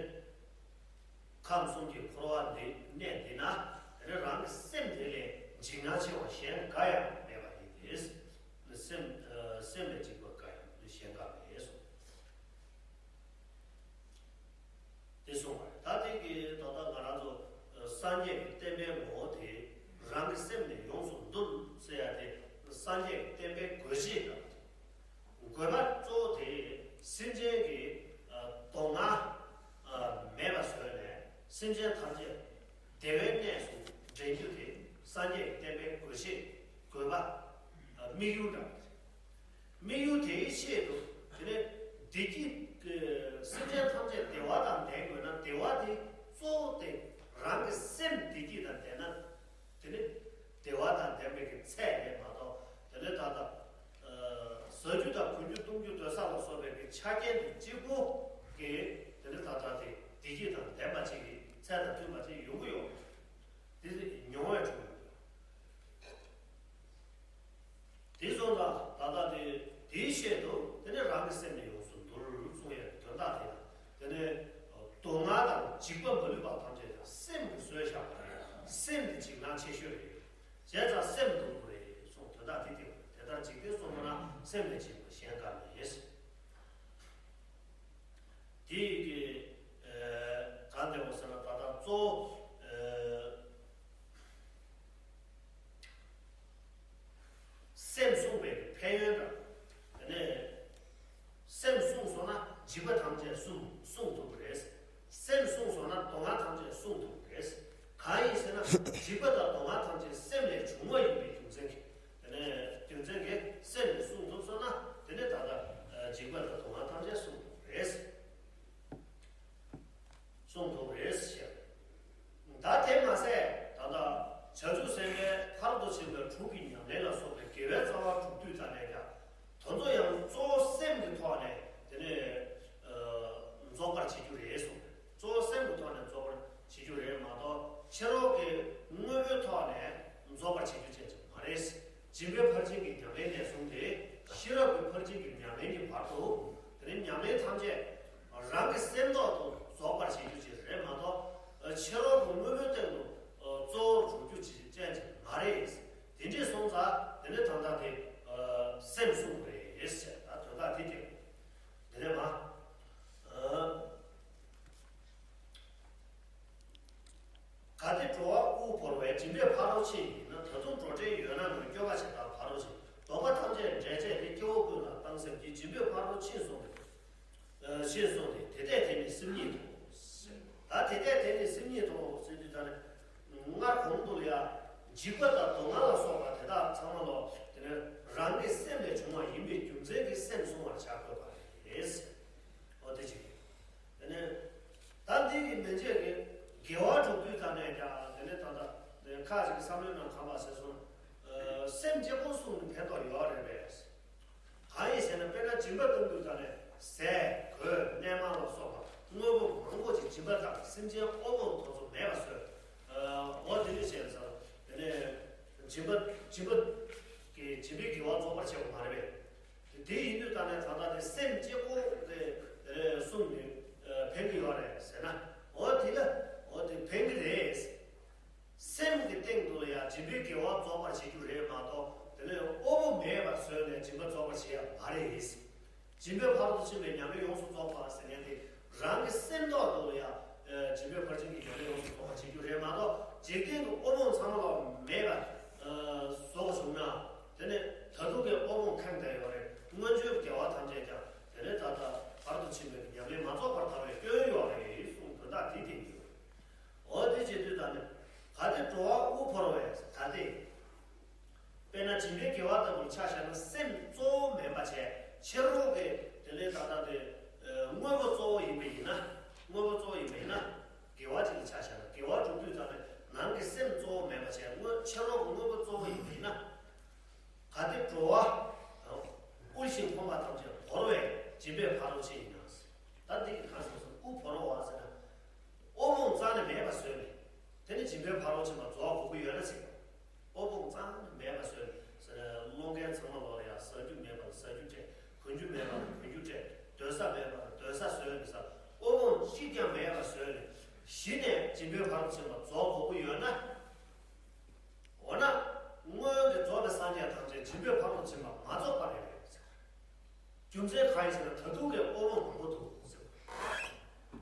སེམས་ཅན་ཐམས་ཅད་བདེ་བའི་གནས་སུ་འདྲེན་རྒྱུ་དེ་སངས་རྒྱས་ཀྱི་བསྟན་པའི་དགོས་ཆེད་དགོས་པ། དམིགས་ཡུལ་འདྲ་བ་རེད། དམིགས་ཡུལ་དེའི་ཆེད་དུ་དེ་ནས་བདེ་སྐྱིད་ཀྱི་སེམས་ཅན་ཐམས་ཅད་བདེ་བ་དང་ལྡན་དགོས་ན། བདེ་བ་དེ་གཙོ་བོ་དེ་རང་གི་སེམས་བདེ་སྐྱིད་དང་ལྡན་ན། དེ་ནི་བདེ་བ་དང་ལྡན་པའི་གི་ཚད་རེད་མ་གཏོགས། དེ་ནི་ད་ལྟ་ཟ་རྒྱུ་དང་གོན་རྒྱུ་གཏོང་རྒྱུ་སྡོད་ས་ལ་སོགས་པའི་གི་ཆ་རྐྱེན་དེ་གཅིག་པོ་གི་དེ་ནི་ད་ལྟ་དེ་བདེ་སྐྱིད་དང་ལྡན་པ་ཅིག་གི་ཚད་དང་མཐུན་པ་ཅིག་ཡོང་གི་ཡོད་མ་རེད། དེ་ནི་མྱོང་བས་གྲུབ་ཡོད། དེ་སོང་ཙང་ད་ལྟ་དེ་དེའི་ཆེད་དུ་དེ་ནི་རང་གི་སེམས་ནི་ཡོངས་སུ་འདུལ་གསུང་ཡས་དོན་དག་དེ་དང་། དེ་ནི་སྡུག་བསྔལ་དང་འཇིགས་པ་མ་ལུས་པ་ཐམས་ཅད་ཀྱང་སེམས་ཀྱིས་བཟོས་བཞག་པ་རེད། སེམས་དེ་འཇིགས་སྣང་ཆེ་ཤོས་རེད། བྱས་ཙང་སེམས་འདུལ་དགོས་རེད་གསུངས། དོན་དག་དེ་དེ་རེད། དེ་ལྟར་འཇིག་རྟེན་གསུམ་པོ་ན་སེམས་ལས་འཇིགས་པ་གཞན་འགའ་མེད། དེ་ཡི་གེ་གང་དེ་འོ་ཟེར་ན། ད་ལྟ་གཙོ་བོ་སེམས་བསྲུང་བའི་ཕན་ཡོན་དང་། དེ་ནས་སེམས་བསྲུངས་སོང་ན་འཇིགས་པ་ཐམས་ཅད་བསྲུང་བསྲུང་ཐུབ་པ་རེད། སེམས་བསྲུངས་སོང་ན་སྡུག་བསྔལ་ཐམས་ཅད་བསྲུང་ཐུབ་པ་རེད། གང་ཡིན་ཟེར་ན། འཇིགས་པ་དང་སྡུག་བསྔལ་ཐམས་ཅད་སེམས་ལས་བྱུང་བ་ཡིན་པའི་རྒྱུ་མཚན་གྱིས། དེ་ནས་རྒྱུ་མཚན་གྱིས་སེམས་ལས་བསྲུང་ཐུབ་སོང་ན། དེ་ནས་ད་ལྟ་འཇིགས་པ་དང་སྡུག་བསྔལ་ཐམས་ཅད་བསྲུང་ཐུབ་པ་རེད། གསུངས་འདུག་རེད་ཟེར། ད་དེ་མ་ཟད་ད་ལྟ་བྱང་ཆུབ་སེམས་དཔའི་ཕ་རོལ་ཏུ་ཕྱིན་པའི་དྲུག་གི་ཉམས་ལེན་ལ་སོགས་པའི་དགེ་བའི་རྩ་བ་དྲུག་བསྡུས་ཙམ་ནས་ཀྱང་། དེ་ཚོ་ཡང་གཙོ་བོ་སེམས་ཀྱི་ཐོག་ནས་དེ་ནས་རྫོགས་པར་བྱེད་རྒྱུ་རེད་གསུངས། གཙོ་བོ་སེམས་ཀྱི་ཐོག་ནས་རྫོགས་པར་བྱེད་རྒྱུ་རེད་མ་གཏོགས། ཕྱི་རོལ་གྱི་དངོས་པོའི་ཐོག་ནས་རྫོགས་པར་བྱེད་རྒྱུ་ཅན་ཅིག་མ་རེད། སྦྱིན་པའི་ཕར་ཕྱིན་གྱི་ཉམས་ལེན་ནས་བཟུང་སྟེ། ཤེས་རབ་ཀྱི་ཕར་ཕྱིན་གྱི་ཉམས་ལེན་གྱི་བར་དུ། དེ་ནི་ཉམས་ལེན་ཐམས་ཅད་རང་གི་སེམས་ཐོག་ཏུ་རྫོགས་པར་བྱེད་རྒྱུ་ཅིག་རེད་མ་གཏོགས། ཕྱི་རོལ་གྱི་དངོས་པོའི་སྟེང་དུ་གཙོ་བོར་འཇུག་རྒྱུ་ཅིག་ཅན་ཅིག་མ་རེད། དེ་འདྲས་སོང་ཙང་དེ་ནི་ད་ལྟ་དེ་སེམས་བསྲུང་དགོས་རེད་ཟེར། ད་དོན་དག་དེ་དེ་དེ་རེད་མ། གལ་ཏེ་འགྲོ་བ་དབུལ་བོར་བས། སྦྱིན་པའི་ཕ་རོལ་ཕྱིན་ཡིན་ན། ད་དུང་འགྲོ་བྲེལ་ཡོད་ན་ངོས་སྐྱོབ་པ་བྱེད་པ་ཕ་རོལ་ཕྱིན། བདོག་པ་ཐམས་ཅད་འབྲས་བཅས་ཏེ། སྐྱེ་བོ་ཀུན་ལ་བཏང་སེམས་ཀྱིས། སྦྱིན་པའི་ཕ་རོལ་ཕྱིན་སོང་སྟེ། ཕྱིན་སོང་སྟེ། དེ་ལྟས་དེ་ནི་སེམས་ཉིད་དོ། ད་དེ་ལྟས་དེ་ནི་སེམས་ཉིད་དོ་ཟེར་དུས། ད་ནི་སྔར་གོང་དུ་ལ་ཡང་འཇིགས་པ་དང་སྡུག་བསྔལ་ལ་སོགས་པ་དེ་དག་ཚང་མ་ལོ། དེ་ནི་རང་གི་སེམས་ལས་བྱུང་བ་ཡིན་པའི་རྒྱུ་མཚན་གྱིས་སེམས་བསྲུང་བར་བྱ་དགོས་པ་རེད། འོ་དེ་ཅིག་དེ་ནས་ད་འདི་གི་མན་ཆད་ཀྱི་དགེ་བ་དྲུག་བསྡུས་ཙམ་ནས་ཀྱང་། དེ་ནས་ད་ལྟ་ཁ་ཅིག་གི་བསམ་བློའི་ནང་གང་པ་ཟེར་སོང་། སེམས་གཅིག་པོ་བསྲུང་ནས་ཕན་ཐོགས་ཡོད་རེད་པས། གང་ཡིན་ཟེར་ན། དཔེར་ན་སྦྱིན་པ་གཏང་དུས་ཙམ་ནས་ཟས་གོས་གནས་མལ་ལ་སོགས་པ་དངོས་པོ་མང་པོ་ཅིག་སྦྱིན་པ་བཏང་། སེམས་ཅན་དབུལ་པོ་དེ་ཚོ་མེད་པ་བཟོས། འོ་དེ་འདྲ་བྱས་ཙང་དེ་ནས་སྦྱིན་པ་སྦྱིན་པ་གི་སྦྱིན་པའི་དགེ་བ་རྫོགས་པར་བྱེད་པ་མ་རེད་པས། དེ་ཡིན་དུས་ད་ནས་ད་ལྟ་དེ་སེམས་གཅིག་པོ་དེ་རེ་བསྲུངས་ནས་ཕན་གྱི་ཡོད་རེད་ཟེར་ན། འོ་དེ་ལ་འོ་དེ་ཕན་གྱི་རེད། སེམས་ཀྱི་སྟེང་དུ་ཡང་སྦྱིན་པའི་དགེ་བ་རྫོགས་པར་བྱེད་རྒྱུ་རེད་མ་གཏོགས། དེ་ནས་དབུལ་པོ་མེད་པ་བཟོས་ནས་སྦྱིན་པ་རྫོགས་པར་བྱེད་ཡ་མ་རེད། སྦྱིན་པའི་ཕ་རོལ་ཏུ་ཕྱིན་པའི་ཉམས་ལེན་ཡོངས་སུ་རྫོགས་པ་ཟེར་མཁན་དེ། རང་གི་སེམས་ཐོག་ཏུ་ཡང་སྦྱིན་པའི་ཕར་ཕྱིན་གྱི་ཉམས་ལེན་ཡོངས་སུ་རྫོགས་པར་བྱེད་རྒྱུ་རེད་མ་གཏོགས། འཇིག་རྟེན་གྱི་དབུལ་ཕོངས་ཚང་མ་ལ་མེད་པ་བཟོ་བ་བྱུང་ན། དེ་ནས་ད་དུང་གི་དབུལ་ཕོངས་ཁེངས་བསྡད་ཡོད་རེད། སྔོན་བྱོན་རྒྱལ་བ་ཐམས་ཅད་ཀྱང་དེ་ནས་ད་ལྟ་ཕར་ཕྱིན་པའི་ཉམས་ལེན་མ་རྫོགས་པར་ཐལ་བའི་སྐྱོན་ཡོད་རེད་གསུངས། དོན་དག་དེ་དེ་ཡིན། འོ་དེ་བྱེད་དུས་ད་ནི། གལ་ཏེ་འགྲོ་བ་དབུལ་བོར་བས། ད་དེ། དཔེར་ན་སྦྱིན་པའི་དགེ་བ་ལྟ་བུར་ཆ་བཞག་ན། སེམས་གཙོ་བོ་མིན་པ་བྱས། ཕྱི་རོལ་གྱི་དེ་ལས་ད་ལྟ་དེ་དངོས་པོ་གཙོ་བོ་ཡིན་པ་ཡིན་ན། དངོས་པོ་གཙོ་བོ་ཡིན་པ་ཡིན་ན། དགེ་བ་ཅིག་ལ་ཆ་བཞག་ན། དགེ་བ་སྒྲུབ་དུས་ཙམ་ནས་ནང་གི་སེམས་གཙོ་བོ་མིན་པ་བྱས། དངོས་ཕྱི་རོལ་གྱི་དངོས་པོ་གཙོ་བོ་ཡིན་པ་ཡིན་ན། གལ་ཏེ་འགྲོ་བ་དབུལ་ཞིང་ཕོངས་པ་ཐམས་ཅད་བོར་བས། སྦྱིན་པའི་ཕ་རོལ་ཕྱིན་ཡིན་ན། ད་འདི་གི་གང་ཟེར་སོང་། དབུལ་བོར་བ་ཟེར་ན། དབུལ་ཕོངས་རྩ་ནས་མེད་པ་བཟོས་ནས། དེ་ནི་སྦྱིན་པའི་ཕ་རོལ་ཕྱིན་པ་རྫོགས་དགོས་ཀྱི་ཡོད་ན་ཟེར། དབུལ་ཕོངས་རྩ་ནས་མེད་པ་བཟོས་ནས། སློང་མཁན་ཚང་མ་ལོག་ལ་ཡང་ཟ་རྒྱུ་མེད་པ་ལ་ཟ་རྒྱུ་སྤྲད། གོན་རྒྱུ་མེད་པ་ལ་གོན་རྒྱུ་སྤྲད། སྡོད་ས་མེད་པ་ལ་སྡོད་ས་བཟོས་ནས་ཟ། དབུལ་ཕོངས་གཅིག་ཀྱང་མེད་པ་བཟོས་ནས། གཞི་ནས་སྦྱིན་པའི་ཕ་རོལ་ཕྱིན་པ་རྫོགས་དགོས་ཀྱི་ཡོད་ན། འོ་ན། སྔོན་གྱི་རྫོགས་པའི་སངས་རྒྱས་ཐམས་ཅད་སྦྱིན་པའི་ཕ་རོལ་ཕྱིན་པ་མ་རྫོགས་པ་རེད་ཟེར། རྒྱུ་མཚན་གང་ཡིན་ཟེར་ན། ད་དུང་གི་དབུལ་ཕོངས་མང་པོ་འདུག་ཟེར།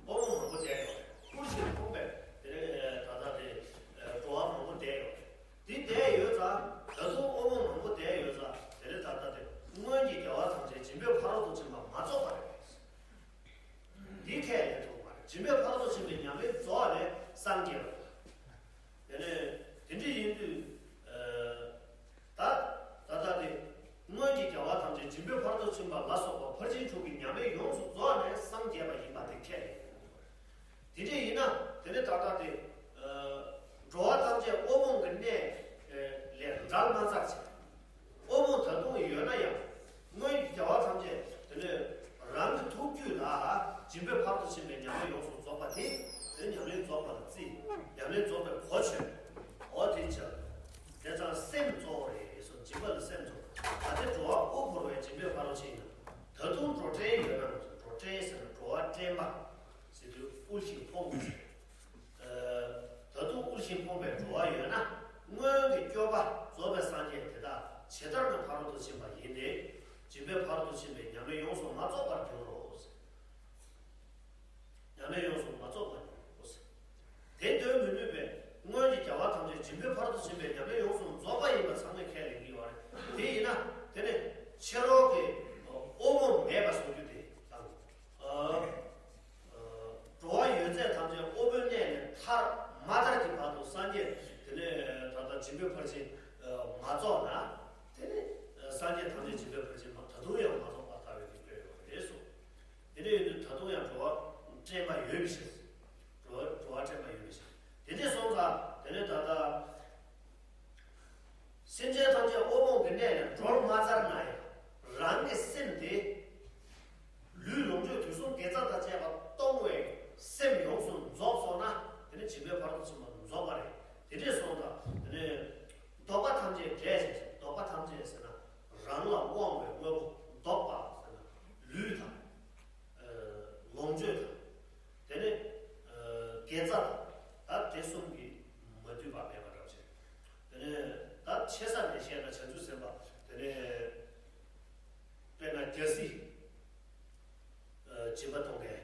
དབུལ་ཕོངས་མང་པོ་བསྡད་ཡོད་རེད། དབུལ་ཞིང་ཕོངས་པའི་དེ་ནས་ད་ལྟ་དེ་འགྲོ་བ་མང་པོ་བསྡད་ཡོད་རེད། དེ་བསྡད་ཡོད་ཙང་། ད་དུང་དབུལ་ཕོངས་མང་པོ་བསྡད་ཡོད་ཙང་། དེ་ནས་ད་ལྟ་དེ་སྔོན་གྱི་རྒྱལ་བ་ཐམས་ཅད་སྦྱིན་པའི་ཕ་རོལ་ཏུ་ཕྱིན་པ་མ་རྫོགས་པ་རེད། འདི་ཁས་ལེན་ཐུབ་པ་རེད། སྦྱིན་པའི་ཕ་རོལ་ཏུ་ཕྱིན་པའི་ཉམས་ལེན་རྫོགས་ནས། སངས་རྒྱས་པ། དེ་ནས་དེ་འདྲ་ཡིན་དུས། ད་ད་ལྟ་དེ་སྔོན་གྱི་རྒྱལ་བ་ཐམས་ཅད་སྦྱིན་པའི་ཕ་རོལ་ཏུ་ཕྱིན་པ་ལ་སོགས་པ་ཕར་ཕྱིན་དྲུག་གི་ཉམས་ལེན་ཡོངས་སུ་རྫོགས་ནས་སངས་རྒྱས་པ་ཡིན་པ་དེ་ཁས་ལེན། དེ་འདྲ་ཡིན་ན་དེ་ནས་ད་ལྟ་དེ་འགྲོ་བ་ཐམས་ཅད་དབུལ་ཕོངས་ཀྱི་གནས་ལས་བྲལ་མ་ཚར་ཅིག་དབུལ་ཕོངས་ད་དུང་ཡོད་ན་ཡང་། སྔོན་གྱི་རྒྱལ་བ་ཐམས་ཅད་དེ་ནས་རང་གི་ཐུགས་རྒྱུད་ལ་སྦྱིན་པའི་ཕ་རོལ་ཏུ་ཕྱིན་པའི་ཉམས་ལེན་ཡོངས་སུ་རྫོགས་པ་དེ། དེ་ཉམས་ལེན་རྫོགས་པ་ལ་བརྩི། ཉམས་ལེན་རྫོགས་པའི་གོ་ཆོད། འོ་དེ་བྱ། དེ་ཙང་སེམས་གཙོ་བོ་རེད་ཟེར། སྦྱིན་པ་ལ་སེམས་གཙོ། ད་ལྟ་འགྲོ་བ་དབུལ་བོར་བའི་སྦྱིན་པའི་ཕ་རོལ་ཕྱིན་ན། ད་དུང་འགྲོ་བྲན་ཡོད་ན། འགྲོ་བྲན་ཟེར་ན་འགྲོ་བ་བྲན་པ་ཟེར་དུས་དབུལ་ཞིང་ཕོངས་པ་ཟེར། ད་དུང་དབུལ་ཞིང་ཕོངས་པའི་འགྲོ་བ་ཡོད་ན། སྔོན་གྱི་སྐྱོབ་པ་རྫོགས་པའི་སངས་རྒྱས་དེ་དག་ཇི་ལྟར་ན་ཕ་རོལ་ཏུ་ཕྱིན་པ་ཡིན་ཏེ། སྦྱིན་པའི་ཕ་རོལ་ཏུ་ཕྱིན་པའི་ཉམས་ལེན་ཡོངས་སུ་མ་རྫོགས་པར་འགྱུར་རོ། ཉམས་ལེན་ཡོངས་སུ་མ་རྫོགས་པར་འགྱུར་རོ། དེ་འདོད་མི་ནུས་པས་སྔོན་གྱི་རྒྱལ་བ་ཐམས་ཅད་སྦྱིན་པའི་ཕ་རོལ་ཏུ་ཕྱིན་པའི་ཉམས་ལེན་ཡོངས་སུ་རྫོགས་པ་ཡིན་པ་ཚང་མས་ཁས་ལེན་གྱི་ཡོད་རེད། དེ་ཡིན་ན་དེ་ནི་ཕྱི་རོལ་གྱི་དབུལ་ཕོངས་མེད་པ་བཟོ་རྒྱུ་དེ་དང་། འགྲོ་བ་ཡོད་ཚད་ཐམས་ཅད་དབུལ་པོའི་གནས་ནས་ཐར་མ་ཐར་གྱི་བར་དུ་སངས་རྒྱས་དེ་ནས་ད་ལྟ་སྦྱིན་པའི་ཕར་ཕྱིན་མ་རྫོགས་ན། དེ་ནས་སངས་རྒྱས་ཐམས་ཅད་སྦྱིན་པའི་ཕར་ཕྱིན་མ་ད་དུང་ཡང་མ་རྫོགས་པར་ལྟ་བའི་གི་སྐྱོན་ཡོད་རེད་གསུངས། དེ་འདྲ་ཡིན་དུས་ད་དུང་ཡང་འགྲོ་བ་བཀྲེན་པ་ཡོད་པའི་ཕྱིར། འགྲོ་བ་འགྲོ་བ་བཀྲེན་པ་ཡོད་པའི་ཕྱིར། དེ་འདྲ་སོང་ཙང་དེ་ནས་ད་ལྟ། སེམས་ཅན་ཐམས་ཅད་དབུལ་ཕོངས་ཀྱི་གནས་ནས་སྒྲོལ་མ་ཚར་ན་ཡང་། རང་གི་སེམས་དེ་ལུས་ལོངས་སྤྱོད་དུས་གསུམ་དགེ་རྩ་དང་བཅས་པ་གཏོང་བའི་སེམས་ཡོངས་སུ་རྫོགས་སོང་ན། དེ་ནི་སྦྱིན་པའི་ཕ་རོལ་ཏུ་ཕྱིན་པ་རྫོགས་པ་རེད། དེ་འདྲ་སོང་ཙང་དེ་ནི་བདོག་པ་ཐམས་ཅད་བསྒྲལ་ཞིང་། བདོག་པ་ཐམས་ཅད་ཟེར་ན་རང་ལ་དབང་བའི་དངོས་པོ། བདོག་པ་ཟེར་ན་ལུས་དང་། ལོངས་སྤྱོད་དང་། དེ་ནས་དགེ་རྩ་དང་། ད་དེ་གསུམ་གྱིས་མ་བསྡུས་པ་མེད་པ་འདྲ་བྱས། དེ་ནས་ད་ཆེ་ས་ནས་བཤད་ན་བྱང་ཆུབ་སེམས་དཔའ་དེ་ནས་དཔེར་ན་རྒྱལ་སྲིད་སྦྱིན་པ་གཏོང་མཁན།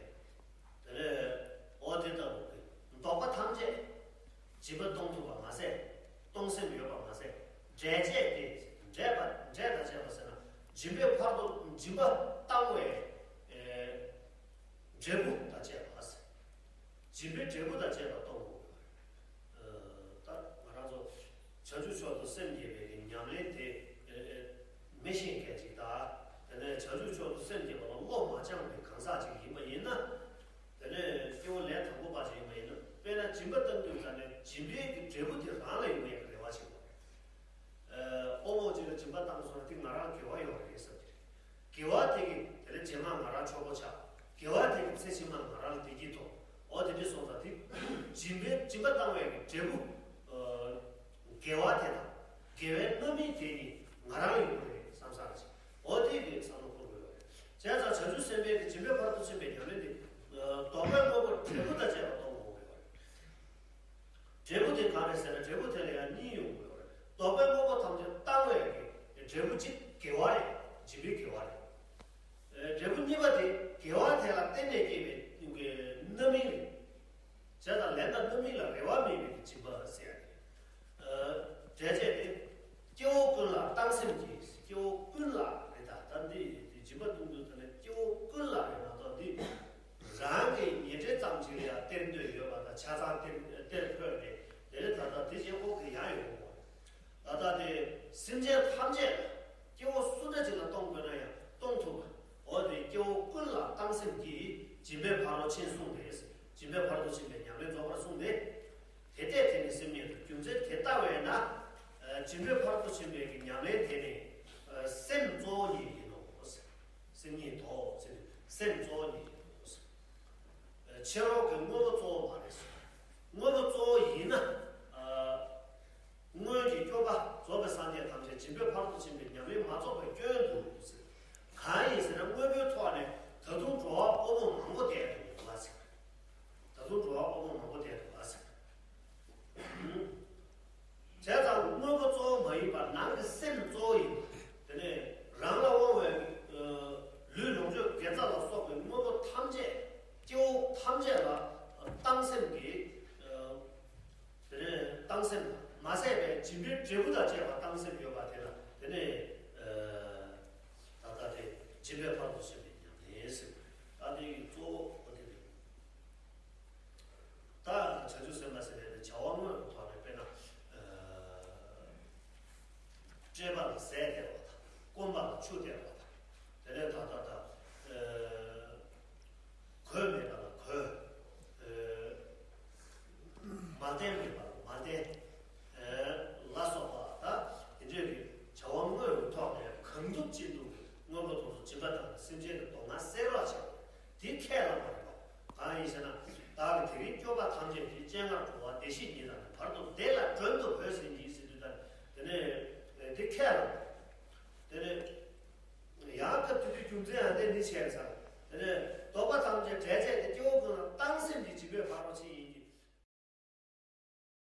དེ་ནས་འོ་དེ་ལྟ་བུ་གི་བདོག་པ་ཐམས་ཅད་སྦྱིན་པ་གཏོང་ཐུབ་པ་མ་ཟད། གཏོང་སེམས་ཡོད་པ་མ་ཟད། འབྲས་བཅས་ཏེ། འབྲས་པ་འབྲས་དང་བཅས་པ་ཟེར་ན་སྦྱིན་པའི་ཕ་རོལ་ཏུ་སྦྱིན་པ་བཏང་བའི་འབྲས་བུ་དང་བཅས་པ་ཟེར། སྦྱིན་པའི་འབྲས་བུ་དང་བཅས་པ་གཏོང་དགོས། ད་ང་རང་ཚོ་བྱང་ཆུབ་མཆོག་ཏུ་སེམས་བསྐྱེད་པའི་ཉམས་ལེན་དེ་མི་ཤེས་མཁན་ཅིག་དང་། དེ་ནས་བྱང་ཆུབ་མཆོག་ཏུ་སེམས་བསྐྱེད་པ་ལ་བློ་མ་སྦྱངས་པའི་གང་ཟག་ཅིག་ཡིན་པ་ཡིན་ན། དེ་ནས་སྐྱེ་བོ་ལས་དང་པོ་པ་ཅིག་ཡིན་པ་ཡིན་ན། དཔེར་ན་སྦྱིན་པ་བཏང་དུས་ཙམ་ནས་སྦྱིན་པའི་གི་འབྲས་བུ་དེ་རང་ལ་ཡོང་ཡག་གི་རེ་བ་བྱེད་དགོས། ཨ། དབུལ་མོ་ཅིག་ལ་སྦྱིན་པ་བཏང་སོང་ན་དེ་ང་རང་དགེ་བ་ཡོད་རེད་བསམ་གྱི་རེད། དགེ་བ་དེ་གི་དེ་ལས་རྗེས་མ་ང་རང་ཆོག་པོ་ཆགས། དགེ་བ་དེ་གི་ཚེ་ཕྱི་མ་ང་རང་ལ་བདེ་སྐྱིད་ཐོབ། འོ་དེ་འདྲ་སོང་ཙང་དེ་སྦྱིན་པའི་སྦྱིན་པ་བཏང་བའི་གི་འབྲས་བུ། ཨ། དགེ་བ་དེ་དང་དགེ་བའི་རྣམ་སྨིན་དེ་གཉིས་ང་རང་ཡོང་གི་རེད་བསམ་ས་རེད། འོ་དེ་གི་བསམ་བློ་འཁོར་དགོས་པ་རེད། བྱས་ཙང་བྱང་ཆུབ་སེམས་དཔའི་གི་སྦྱིན་པའི་ཕ་རོལ་ཏུ་ཕྱིན་པའི་ཉམས་ལེན་དེ། ཨ། བདོག་པའི་དངོས་པོ་འབྲས་བུ་དང་བཅས་པ་གཏོང་དགོས་པ་རེད། འབྲས་བུ་དེ་གང་རེད་ཟེར་ན། འབྲས་བུ་དེ་ལ་ཡང་གཉིས་ཡོང་གི་ཡོད་རེད། བདོག་པའི་དངོས་པོ་ཐམས་ཅད་བཏང་བའི་གི་འབྲས་བུ་གཅིག་དགེ་བ་རེད། སྦྱིན་པའི་དགེ་བ་རེད། ཨེ། འབྲས་བུ་གཉིས་པ་དེ་དགེ་བ་དེ་ལ་བརྟེན་ནས་སྐྱེས་པའི་རྣམ་སྨིན་རེད། བྱས་ཙང་ལན་དང་རྣམ་སྨིན་ལ་རེ་བ་མེད་པའི་གི་སྦྱིན་པ་ཟེར་ཡ་རེད། ཨ། འགྲེལ་བྱེད་དེ། སྐྱེ་བོ་ཀུན་ལ་བཏང་སེམས་ཀྱིས། སྐྱེ་བོ་ཀུན་ལ་རེད། ད་ལྟ་འདི་སྦྱིན་པ་གཏོང་དུས་ཙམ་ནས་སྐྱེ་བོ་ཀུན་ལ་རེད་མ་གཏོགས་འདི། རང་གི་ཉེ་འབྲེལ་ཙམ་ཅིག་ལ་ཡང་སྟེར་འདོད་ཡོད་པ་དང་། ཆ་ཚང་སྟེར་སྟེར་ཕོད་རེད། དེ་ནས་ད་ལྟ་དེ་བྱེད་དགོས་ཀྱི་ཡང་ཡོད་དགོས། ད་ལྟ་དེ་སེམས་ཅན་ཐམས་ཅད་ལ། སྐྱེ་བོ་སུ་འདྲ་ཅིག་ལ་གཏོང་དགོས་ན་ཡང་གཏོང་ཐུབ་པ། འོ་དེ་སྐྱེ་བོ་ཀུན་ལ་བཏང་སེམས་ཀྱིས་སྦྱིན་པའི་ཕ་རོལ་ཕྱིན་གསུངས་ཏེ། སྦྱིན་པའི་ཕ་རོལ་ཏུ་ཕྱིན་པའི་ཉམས་ལེན་རྫོགས་པར་གསུངས་ཏེ། དེ་ལྟས་དེ་ནི་སེམས་ཉིད་དོ། རྒྱུ་མཚན་དེ་ལྟ་བས་ན། ཨ། སྦྱིན་པའི་ཕ་རོལ་ཏུ་ཕྱིན་པའི་གི་ཉམས་ལེན་དེ་ནི། ཨ། སེམས་གཙོ་བོ་ཉིད་ཡིན་ནོ། སེམས་ཉིད་དོ་ཟེར་ནས་སེམས་གཙོ་བོ་ཉིད་ཡིན་ནོ། ཕྱི་རོལ་གྱི་དངོས་པོ་གཙོ་བོ་མ་རེད། དངོས་པོ་གཙོ་བོ་ཡིན་ན། ཨ། སྔོན་གྱི་སྐྱོབ་པ་རྫོགས་པའི་སངས་རྒྱས་ཐམས་ཅད་སྦྱིན་པའི་ཕ་རོལ་ཏུ་ཕྱིན་པའི་ཉམས་ལེན་མ་རྫོགས་པའི་སྐྱོན་འདུག་ཟེར། གང་ཡིན་ཟེར་ན། དངོས་པོའི་ཐོག་ནས་ད་དུང་འགྲོ་བ་དབུལ་པོ་མང་པོ་བསྡད་འདུག་ཟེར། ད་དུང་འགྲོ་བ་དབུལ་པོ་མང་པོ་བསྡད་འདུག་ཟེར། བྱས་ཙང་དངོས་པོ་གཙོ་བོ་མ་ཡིན་པར་ནང་གི་སེམས་གཙོ་བོ་ཡིན་པ། དེ་ནས་རང་ལ་དབང་བའི། ཨ། ལུས་ལོངས་སྤྱོད་དགེ་རྩ་ལ་སོགས་པའི་དངོས་པོ་ཐམས་ཅད། སྐྱེ་བོ་ཐམས་ཅད་ལ་བཏང་སེམས་ཀྱིས། ཨ། དེ་ནས་བཏང་སེམས་མ་ཟད་པའི་སྦྱིན་པའི་འབྲས་བུ་དང་བཅས་པ་བཏང་སེམས་ཡོད་པ་དེ་ལ། དེ་ནས། ཨ། ད་ལྟ་དེ་སྦྱིན་པའི་ཕ་རོལ་ཏུ་ཕྱིན་པའི་ཉམས་ལེན་ཟེར། ད་དེ་གི་གཙོ་བོ། སེམས་ཅན་གྱི་སྡུག་བསྔལ་སེལ་རོགས་བྱེད། དེ་ཁས་བླངས་པ་རེད་པ། གང་ཡིན་ཟེར་ན། བདག་གིས་དེ་རིང་སྐྱོབ་པ་ཐམས་ཅད་ཀྱི། སྤྱན་སྔར་འགྲོ་བ་བདེ་གཤེགས་ཉིད་དང་། བར་དུ་བདེ་ལ་མགྲོན་དུ་བོས་ཟིན་གྱིས་ཟེར་དུས་ད་དེ་ནས་དེ་ཁས་བླངས། དེ་ནས་ཡང་སྐབས་དེ་དུས་རྒྱུ་མཚན་ཡང་དེ་ནི་བྱས་ཚར།